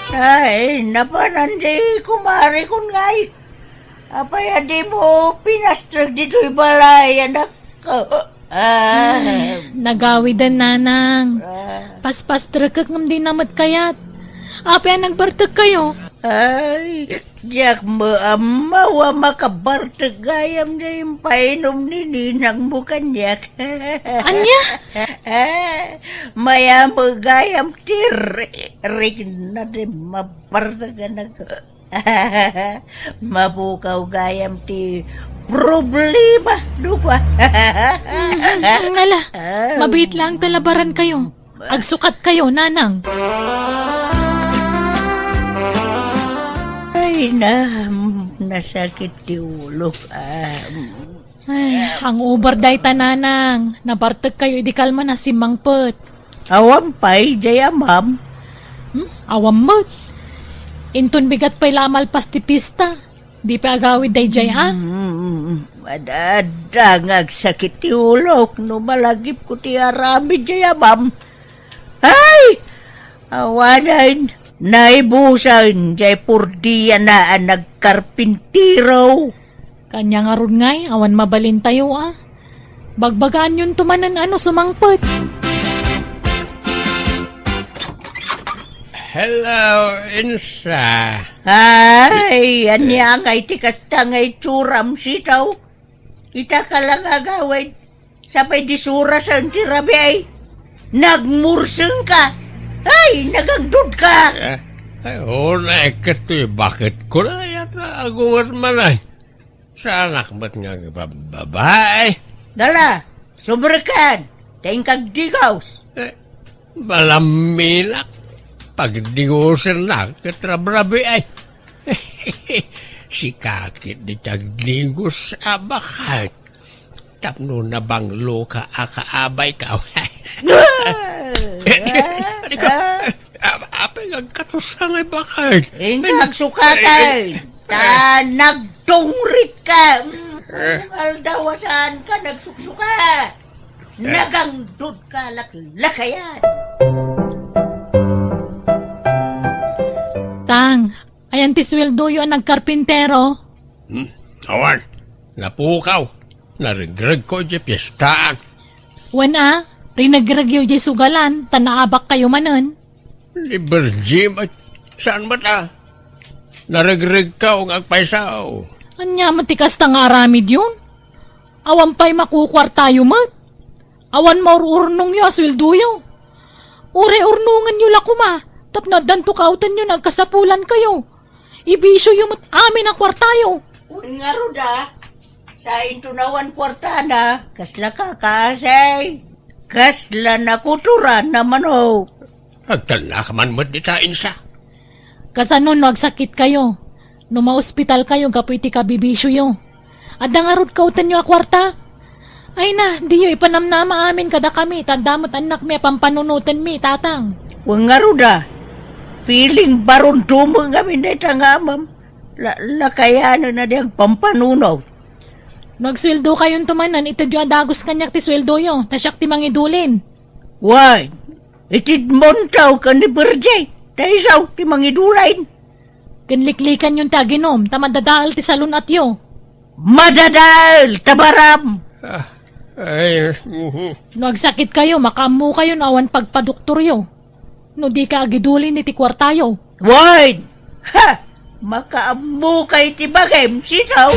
Ay, napanan ti kumare kon ngay. Apay a dimo pinastrek ditoy balay, anak? Ah. Nagawiden, nanang. Ah. Paspastrekek ngem dina met kayat. Apay a nagbartekkayo? Ay, diak maammo a makabartek gayam diay impainom ni ninangmo kaniak. Ania? Mayammo gayam ti ri-, rikna ti mabartek, anak. Mapukaw gayam ti problema, dukua. Mhm, ala, ah, mabiit laeng ta labarankayo. Agsukatkayo, nanang. Ay, na, nasakit ti ulok. Ah, Ay, hangover dayta, nanang. Nabartekkayo idi kalman a simmangpet. Awan pay, jay amam. Hmm? Awan met. Inton bigat pay la a malpas ti pista. Di pay agawid dayjay, a? Mm, madada nga agsakit ti ulok no malagipko ti aramid, jay amam. Ay! Awanen, naibusen, jay purdiana a nagkarpintero. Kanya ngarud ngay, awan mabalintayo, a. Bagbagaanyonto manen a no sumangpet. Hello, Insa. Ay, ania ngay ti kasta nga itsuram, sitaw? Ita ka la nga agawid. Sapay di surasen ti rabii, ay. Nagmurseng ka. Ay, nagangdud ka. Eh, ay, unay ket ti baket ko na yata agunget man ay. Saanak met nga agbababae. Dala, sumrekan, ta inkagdigos. Eh, malaminak, pagdigosennak ket rabrabiay. Sika ket di tagdigos a baket. Tapno nabanglo ka a kaabayko. Anika, apay nga agkatoska nga baket? Inka agsukatan, ta nagtungrit ka. Aldaw a saan ka nagsuksuka. Nagangdud ka laklakayan. Tang, ayan ti sueldoyo a nagkarpintero? Hmm, awan. Napukaw. Naregregko idiay piestaan. Wen a, rinegregyo idiay sugalan, ta naabakkayo manen. Ni Virgie met, saan met a? Naregregko nga agpayso. Ania met ti kasta nga aramidyon? Awan pay makukuartayo met. Awan maur-urnongyo a sueldoyo. Uray urnongenyo la koma, tapno addanto kaawtenyo nga agkasapulankayo. Ibisioyo met amin a kuartayo. Wen ngarud a, sainto no awan kuartana, kasla kakaasay, kasla nakutoran a manok. Agtalna ka man met dita, Insa. Kasano no agsakitkayo? No maospitalkayo gapu iti kabibisioyo? Adda ngarud kaawtenyo a kuarta? Ay na, diyo ipanamnama amin kadakami, ta adda met annakmi a pampanunotenmi, tatang. Wen ngarud a, feeling baron tumeng amin dayta nga amam. La-, lakayanen a di agpampanunot. No agsueldokayonto manen, itedyo a dagus kaniak ti sueldoyo, ta siak ti mangidulin. Wen, itedmonto ken ni Virgie, ta isu ti mangidulin. Ken liklikanyon ti aginum, ta madadael ti salun-atyo. Madadael, tabaram! Ah, ay, mhm. No agsakitkayo, makaammokayo no awan pagpadoktoryo. No dika agidulin iti kuartayo. Wen! Ha! Makaammoka iti bagim, sitaw!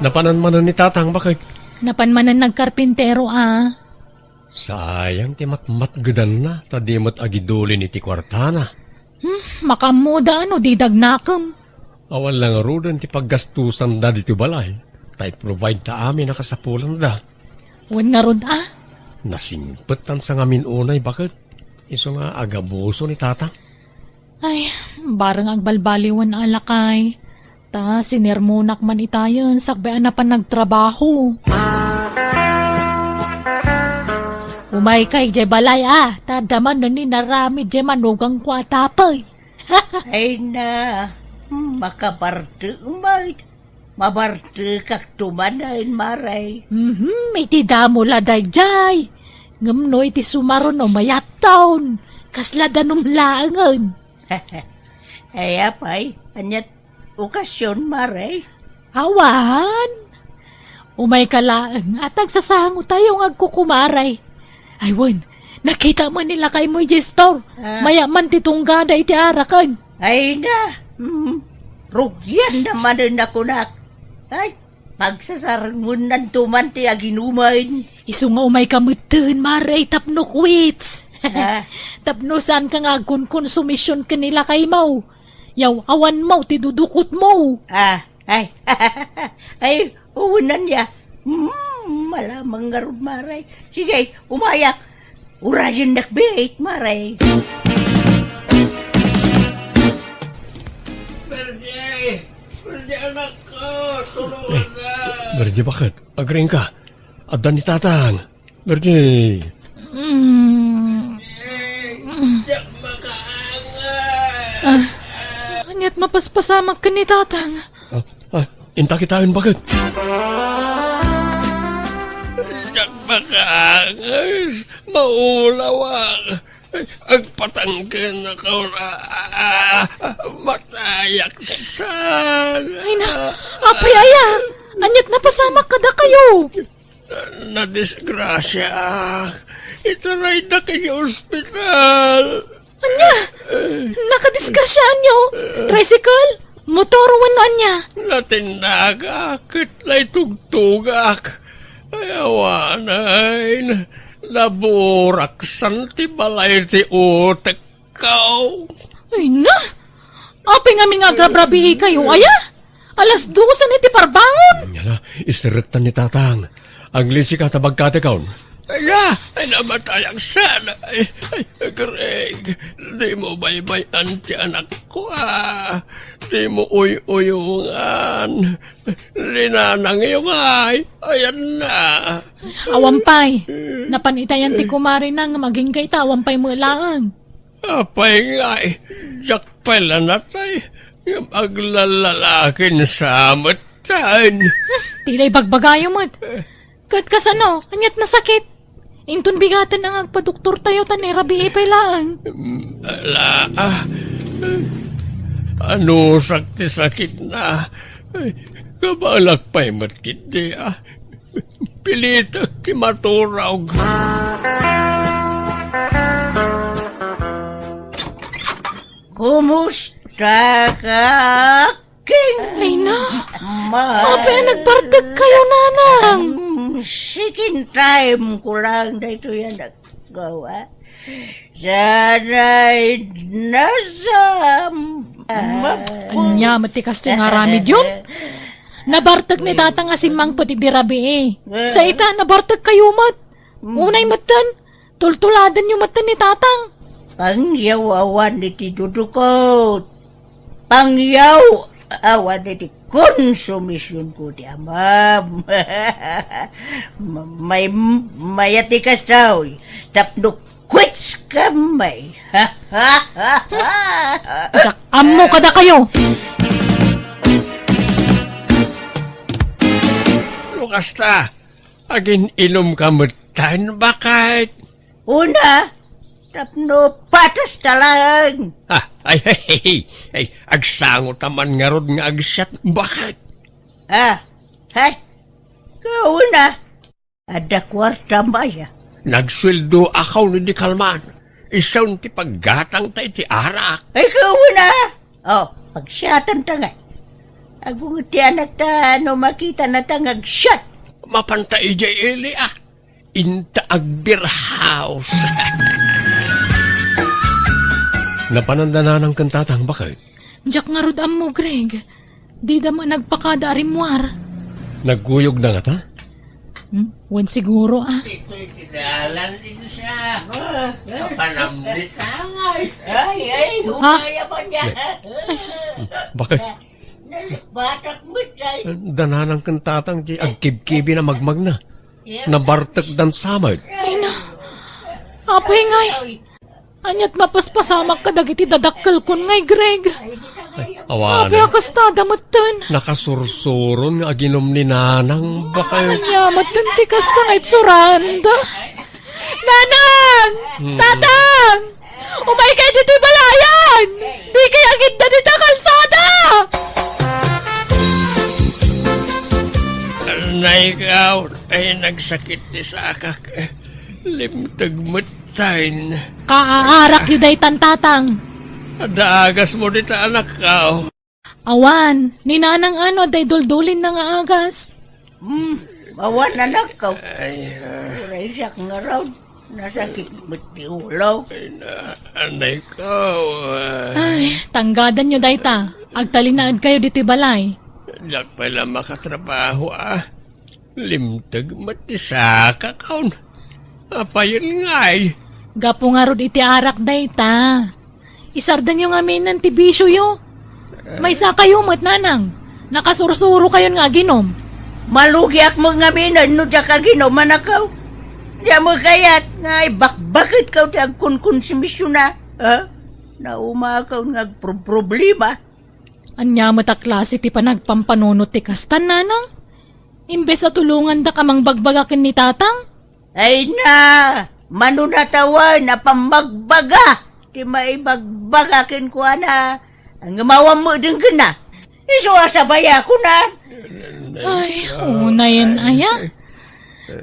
Napanan manen ni tatang, baket? Napan manen nagkarpintero, a. Sayang ti matmatgedanna, ta di met agidulin iti kuartana. Hmm, makaammoda no di dagnakem. Awan la ngaruden ti paggastusanda ditoy balay, ta i-provide ta amin a kasapulanda. Wen ngarud a? Nasingpetan sa ngamin unay baket. Isu nga agabuso ni Tatang. Ay, bareng agbalbaliwen a lakay. Ta sinermonak man itayen sakbay a napan nagtrabaho. Umayka idiay balay a, ta adda man no inaramid diay manugangko a tapey. Ay na, makabartek met. Mabartekakto manen, Mare. Mhm, iti damo la daydiay. Ngem no iti sumaruno mayatton, kasla danum laengen. Ay, apay, aniat okasion, Mare? Awan. Umayka laeng, at agsasangotayo nga agkukumaray. Ay, wen, nakita man ni lakaymo idiay store. Ah. Maya man ti tunggada iti araken. Ay na, mm, rugian na manen a kunak. Ay, pagsasarengennanto man ti aginumen. Isu nga umayka metten, Mare, tapno quits. Ah. Tapno saanka nga agkonkonsumision ken ni lakaymo. Yaw-awanmo ti dudukotmo. Ah, ay. Ay, unan ya. Mm, malamang ngarud, Mare. Sige, umayak. Urayennak biit, Mare. Bernie! Bernie, anak ko! Tulungan na! Bernie, bakit? Agriingka. Adda ni Tatang. Bernie. Mm. Diak makaangas. Ah, aniat mapaspasamak ken ni Tatang? Ah, ah, inta kitaen, bakit? Diak makaangas. Maulawak. Agpatangken ako. Ah, ah, ah, matayak san. Ay na, apay aya? Aniat napasamak kadakayo? Nadisgrasiaak. Itaraydak iti ospital. Ania? Nakadisgrasiaanyo? Tricycle? Motor wenno ania? Natindagak ket naitugtogak. Ay, awanen, naburaksan ti balay ti utek. Kao. Ay na! Apay ngamin nga agrabrabii kayo, aya? Alas dosen iti parbangon! Ala, iserektan ni Tatang. Aglisika ta bagkatekon. Aya, ay, namatayak sana. Ay, ay, Greg, di mo baybay-an ti anak ko, ah. Di mo uy-uyungan. Linanang yung ay, ayan na. Awan pay. Napan itayan ti kumari na nga maging kay ta, awan pay melaeng. Apay ngay, diak pay la natay, ngem aglalalakin sa metten. Ti la ibagbagayo met. Ket kasano, aniat nasakit? Inton bigaten nga agpadoktortayo ta ni rabii pay laeng. Ala, ah, anusak ti sakitna. Ay, kabalak pay met ketdi, ah. Pilitek ti maturog. Kumusta ka, King? Ay na! Ma- Apay a nagbartek kayo, nanang? Mm, second time ko lang daytoy a naggawa. Sana'y nasa mapun- Ania met ti kastoy nga aramidyon? Nabartek ni Tatang a simmangpet idi rabii. Sa ita, nabartek kayo met. Unay metten, tultuladenyo metten ni Tatang. Pangyaw awan iti dudukot. Pangyaw awan iti konsumision ko ti amam. Ma-, may, mayat ti kastoy. Tapno quits kami. Diak ammo kadakayo. No kasta, agin-inom ka metten, bakit? Una, tapno patas ta laeng. Ah, ay, ay, ay, ay, agsango ta man ngarud nga agsiat, bakit? Ah, hay, kauna, adda kuarta maya. Nagsueldo ako ni di kalman. Isun ti paggatang ta iti arak. Ay, kauna! Oh, pagsiatan ta ngay. Agunget ti anak ta no makita na ta nga agsiat. Mapanta idiay ili, ah. Inta agbirhaos. Napananda nanang ken tatang, bakit? Diak ngarud ammo, Greg. Dida met nagpakada a rimmuar. Nagguyogna ngata? Hmm? Wen siguro, ah. Itoy ti dalan din siya. Kapanamnit angay. Ay, ay, Ha? Umaya pa niya. Ay, sus. Bakit? Batak mo, ay. Da nanang ken tatang ti agkibkibi a magmagna. Nabartek dan samet. Ay na. Apay ngay. Aniat mapaspasamak kadagiti dadakkelkon ngay, Greg? Awan. Apay a kasta da metten? Nakasursuron nga aginom ni Nanang, bakay. Ania metten ti kasta nga itsuranda? Nanang! Hmm. Tatang! Umaykay ditoy balayan! Dikay agidda dita kalsada! Nay, kaw, ay nagsakit ti sakak. Limteg met Tain. Kaaarakyo daytan, tatang. Adda agasmo dita, anakko. Awan, ni Nanang Ano adda iduldulinna nga agas. Hmm, awan, anakko. Ay, ah. Uray siak ngarud. Nasakit met ti ulo. Ay, na, anay ko, ah. Ay, tanggadanyo dayta. Agtalinaedkayo ditoy balay. Diak pay la makatrabaho, ah. Limteg met ti sakak, awan. Apayen ngay? Gapu ngarud iti arak dayta. Isardenyo ngaminen ti bisioyo. Maysakayo met, Nanang. Nakasursurokayon nga aginom. Malugiak met ngaminen no diak aginom, anakko. Diak met kayat nga ibakbaketko ti agkonkonsumision, ha? Naumakon nga agproproblema. Ania met a klase ti panagpampanunot ti kastan, Nanang? Imbes a tulongandak a mangbagbaga ken ni Tatang? Ay na, mano natawen a pammagbaga ti maibagbaga kenkuana, ngem awan met denggenna. Isu a sabayakon. Ay, unayen aya.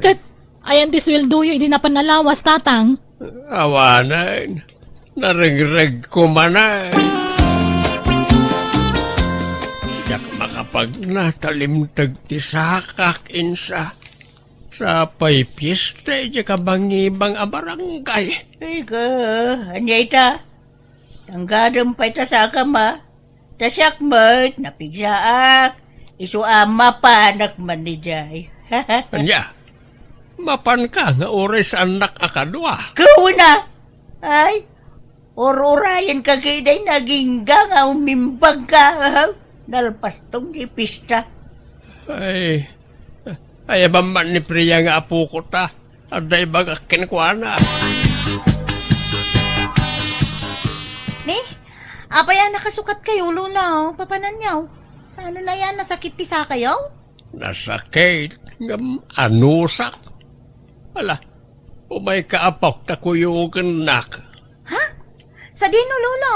Ket ayan ti sueldoyo idi napan a lawas, Tatang? Awanen, narengregko manen. Diak makapagna ta limteg ti sakak, insa. Sapay fiesta idiay kabangibang a barangay. Ay ka, ania ita? Tanggadem pay ta sakam, a? Ta siak met, napigsaak. Isu a mapanak man idiay. Ania? Mapanka nga uray saannak a kadua? Kuna! Ay, ur-urayenka ketdi, nagingga nga umimbagka. Nalpaston ti pista. Ay, ayaban man ni Priya nga apoko ta. Adda ibagak kenkuana. Ni, apay a nakasukatkayo, Lolo? Papananyo? Saan a yan? Nasakit ti sakayo? Nasakit, ngem anusak. Ala, umayka, apok, ta kuyogennak. Ha? Sadino, Lolo?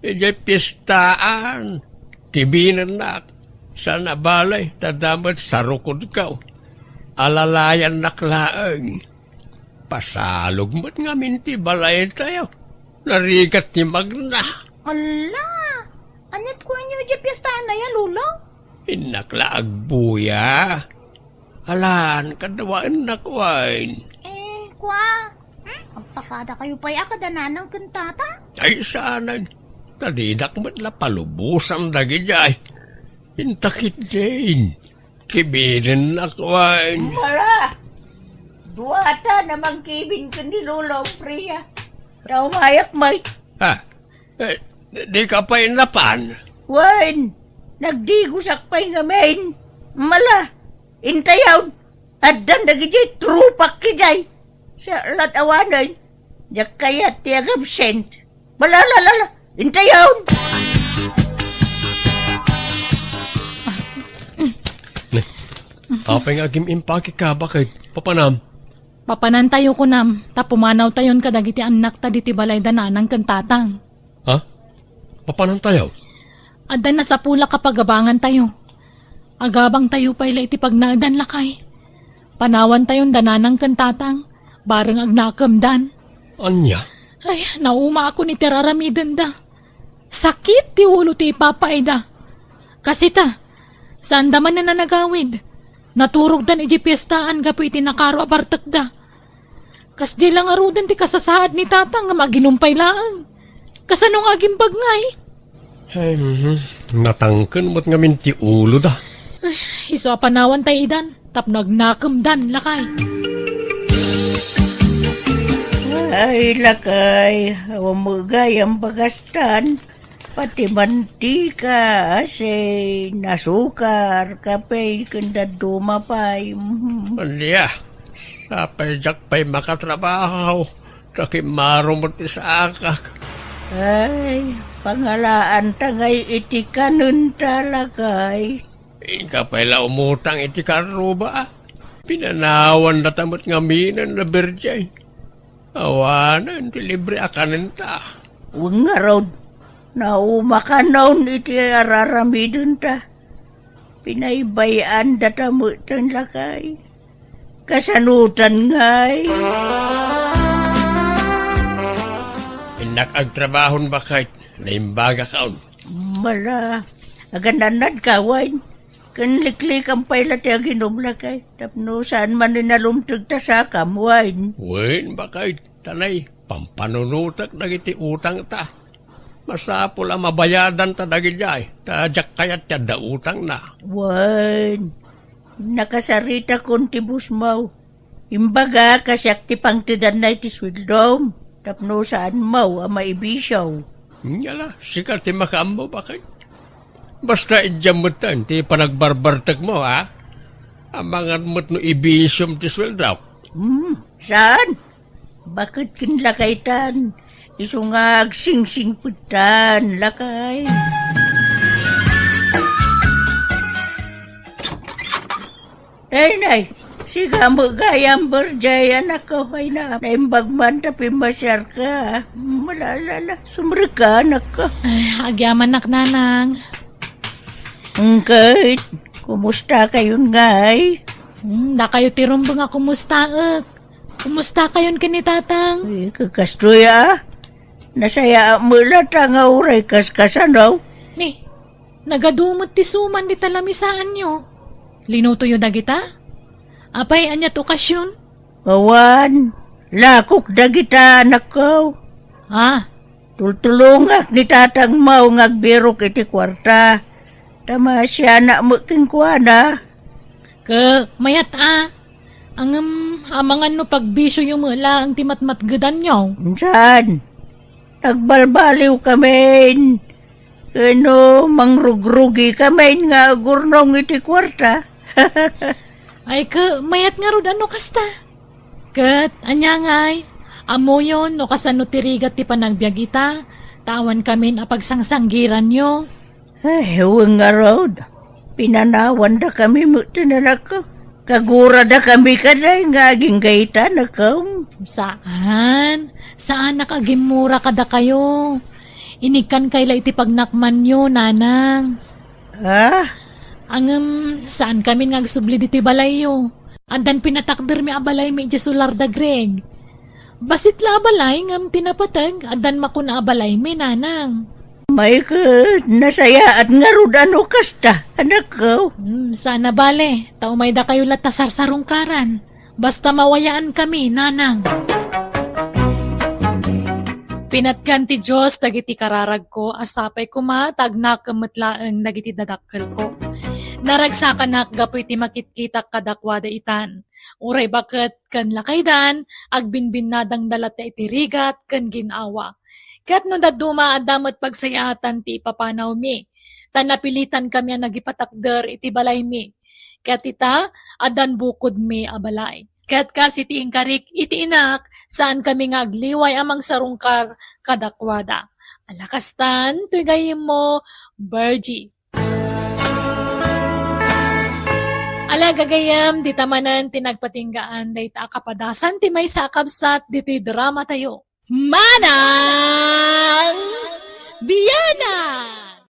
Idiay piestaan, kibinennak. Saan a bale, ta da met sarukodko. Alalayannak laeng. Pasalog met ngamin ti balaytayo. Narigat ti magna. Ala! Aniat kuanyo idiay piestaan aya, Lolo? Innak la agbuya. Alan, kadawaennak wen. Eh, kua? Hmm? Agpakadakayo pay a kada nanang ken tata? Ay, saanen. Ta dinak met la palubosan dagidiay. Inta ketdin. Kibinennak wen. Mala! Duata a mangkibin ken ni Lolo Priya. Taumayak, may. Ha? Eh, di ka pay napan? Wen, nagdigosak pay ngamin. Mala, intayon, addan dagidiay trupak idiay. Sa lat awanen, diak kayat ti agabsent. Mala, la, la, la, intayon. Ne, apay nga agim-impake ka, baket? Papanam? Papanantayo, kunam, ta pumanawtayon kadagiti annakta ditoy balay da nanang ken tatang. Ha? Papanantayo? Adda nasapul a kapagabangantayo. Agabangtayo pay la iti pagnaedan, lakay. Panawantayon da nanang ken tatang, bareng agnakemdan. Ania? Ay, naumaakon iti raramidenda. Sakit ti ulo ti ipapaayda. Kasita, saanda manen a nagawid. Naturogdan idiay piestaan gapu iti nakaro a bartekda. Kasdiay la ngaruden ti kasasaad ni Tatang nga aginum pay laeng. Kasano nga agimbag ngay? Ay, mhm. Natangken met ngamin ti uloda. Isu a panawan tay idan, tapno agnakemdan, lakay. Ay, lakay, awan met gayam bagastan. Pati mantika, asin, asukar, kape, ken dadduma pay. Mhm. Ania, sapay diak pay makatrabaho, ta kimmaro met ti saakak. Ay, pangalaanta ngay iti kanenta, lakay. Inka pay la umutang iti karruba. Pinanawandata met ngaminen a birjeng. Awanen ti libre a kanenta. Wen ngarud, naumakanon iti araramidenta. Pinaybay-andata met ten lakay. Kasanotan ngay? Innak agtrabahon, baket, naimbagakon. Mala, aganannadka, wen? Ken liklikan pay la ti aginum, lakay, tapno saan man inalumteg ta sakam, wen? Wen, baket, ta nay, pampanunotek dagiti utangta. Masapul a mabayadanta dagidiay, ta diak kayat ti adda utangna. Wen, nakasaritakon ti busmaw. Imbagak a siak ti pangtedanna iti sueldom, tapno saanmo a maibisio. Ngala, sika ti makaammo, baket. Basta idiam metten ti panagbarbartekmo, a? Amangan met no ibisiom ti sueldok. Hmm, saan? Baket ken lakaytan, isu nga agsingsingpettan, lakay. Ay, nay, sika met gayam, birjeng, anakko, ay na, naimbag man ta pimmasiarka. Malalala, sumrekka, anakko. Ay, agyamanak, nanang. Ngem ket, kumusta kayon ngay? Hmm, dakayo ti rumbeng a kumustaek. Kumusta kayon ken ni tatang? Eh, kakastoy, a? Nasayaat met latta nga uray kaskasano? Ni, nagadu met ti suman dita lamisaanyo. Linutoyo dagita? Apay, ania ti okasion? Awan, lakok dagita, anakko. Ah. Tultulongak ni tatangmo nga agbirok iti kuarta. Ta maasianak met kenkuana. Ke, mayat a. Ngem, amangan no pagbisioyo met laeng ti matmatgedanyo. Saan? Nagbalbaliwkamin. Ken no, mangrugrugikamin nga agurnong iti kuarta. Ay, ke, mayat ngarud a no kasta. Ket, ania ngay, ammoyon no kasano ti rigat ti panagbiag ita, ta awankamin a pagsangsanggiranyo. Ay, wen ngarud. Pinanawandakami met ti nanakko. Kaguradakami kadi nga agingga ita, anakko. Saan? Saanak a gimmura kadakayo. Inikkankay la iti pagnakmanyo, nanang. Ah? Ngem, saankamin nga agsubli ditoy balayyo. Addan pinatakdermi a balaymi idiay solar da Greg. Bassit la a balay ngem ti napateg, addan makuna a balaymi, nanang. May ket, nasayaat ngarud a no kasta, anakko. Hmm, saan a bale, ta umaydakayo latta sarsarungkaran. Basta mawayaankami, nanang. Pinatgan ti Dios dagiti kararagko a sapay koma ta agnakem met laeng dagiti dadakkelko. Naragsakanak gapu iti makitkitak kadakuada itan. Uray baket ken lakaydan, agbinbinnadangda latta iti rigat ken gin-awa. Ket no dadduma, adda met pagsayaatan ti ipapanawmi. Ta napilitankami a nagipatakder iti balaymi. Ket ita, addan bukodmi a balay. Ket kas iti inkarik iti inak, saankami nga agliway a mangsarungkar kadakuada. Ala kastan, toy gayyemmo, Virgie. Ala gagayyem, dita manen ti nagpatinggaan dayta a kapadasan ti maysa a kabsat ditoy dramatayo. Mana!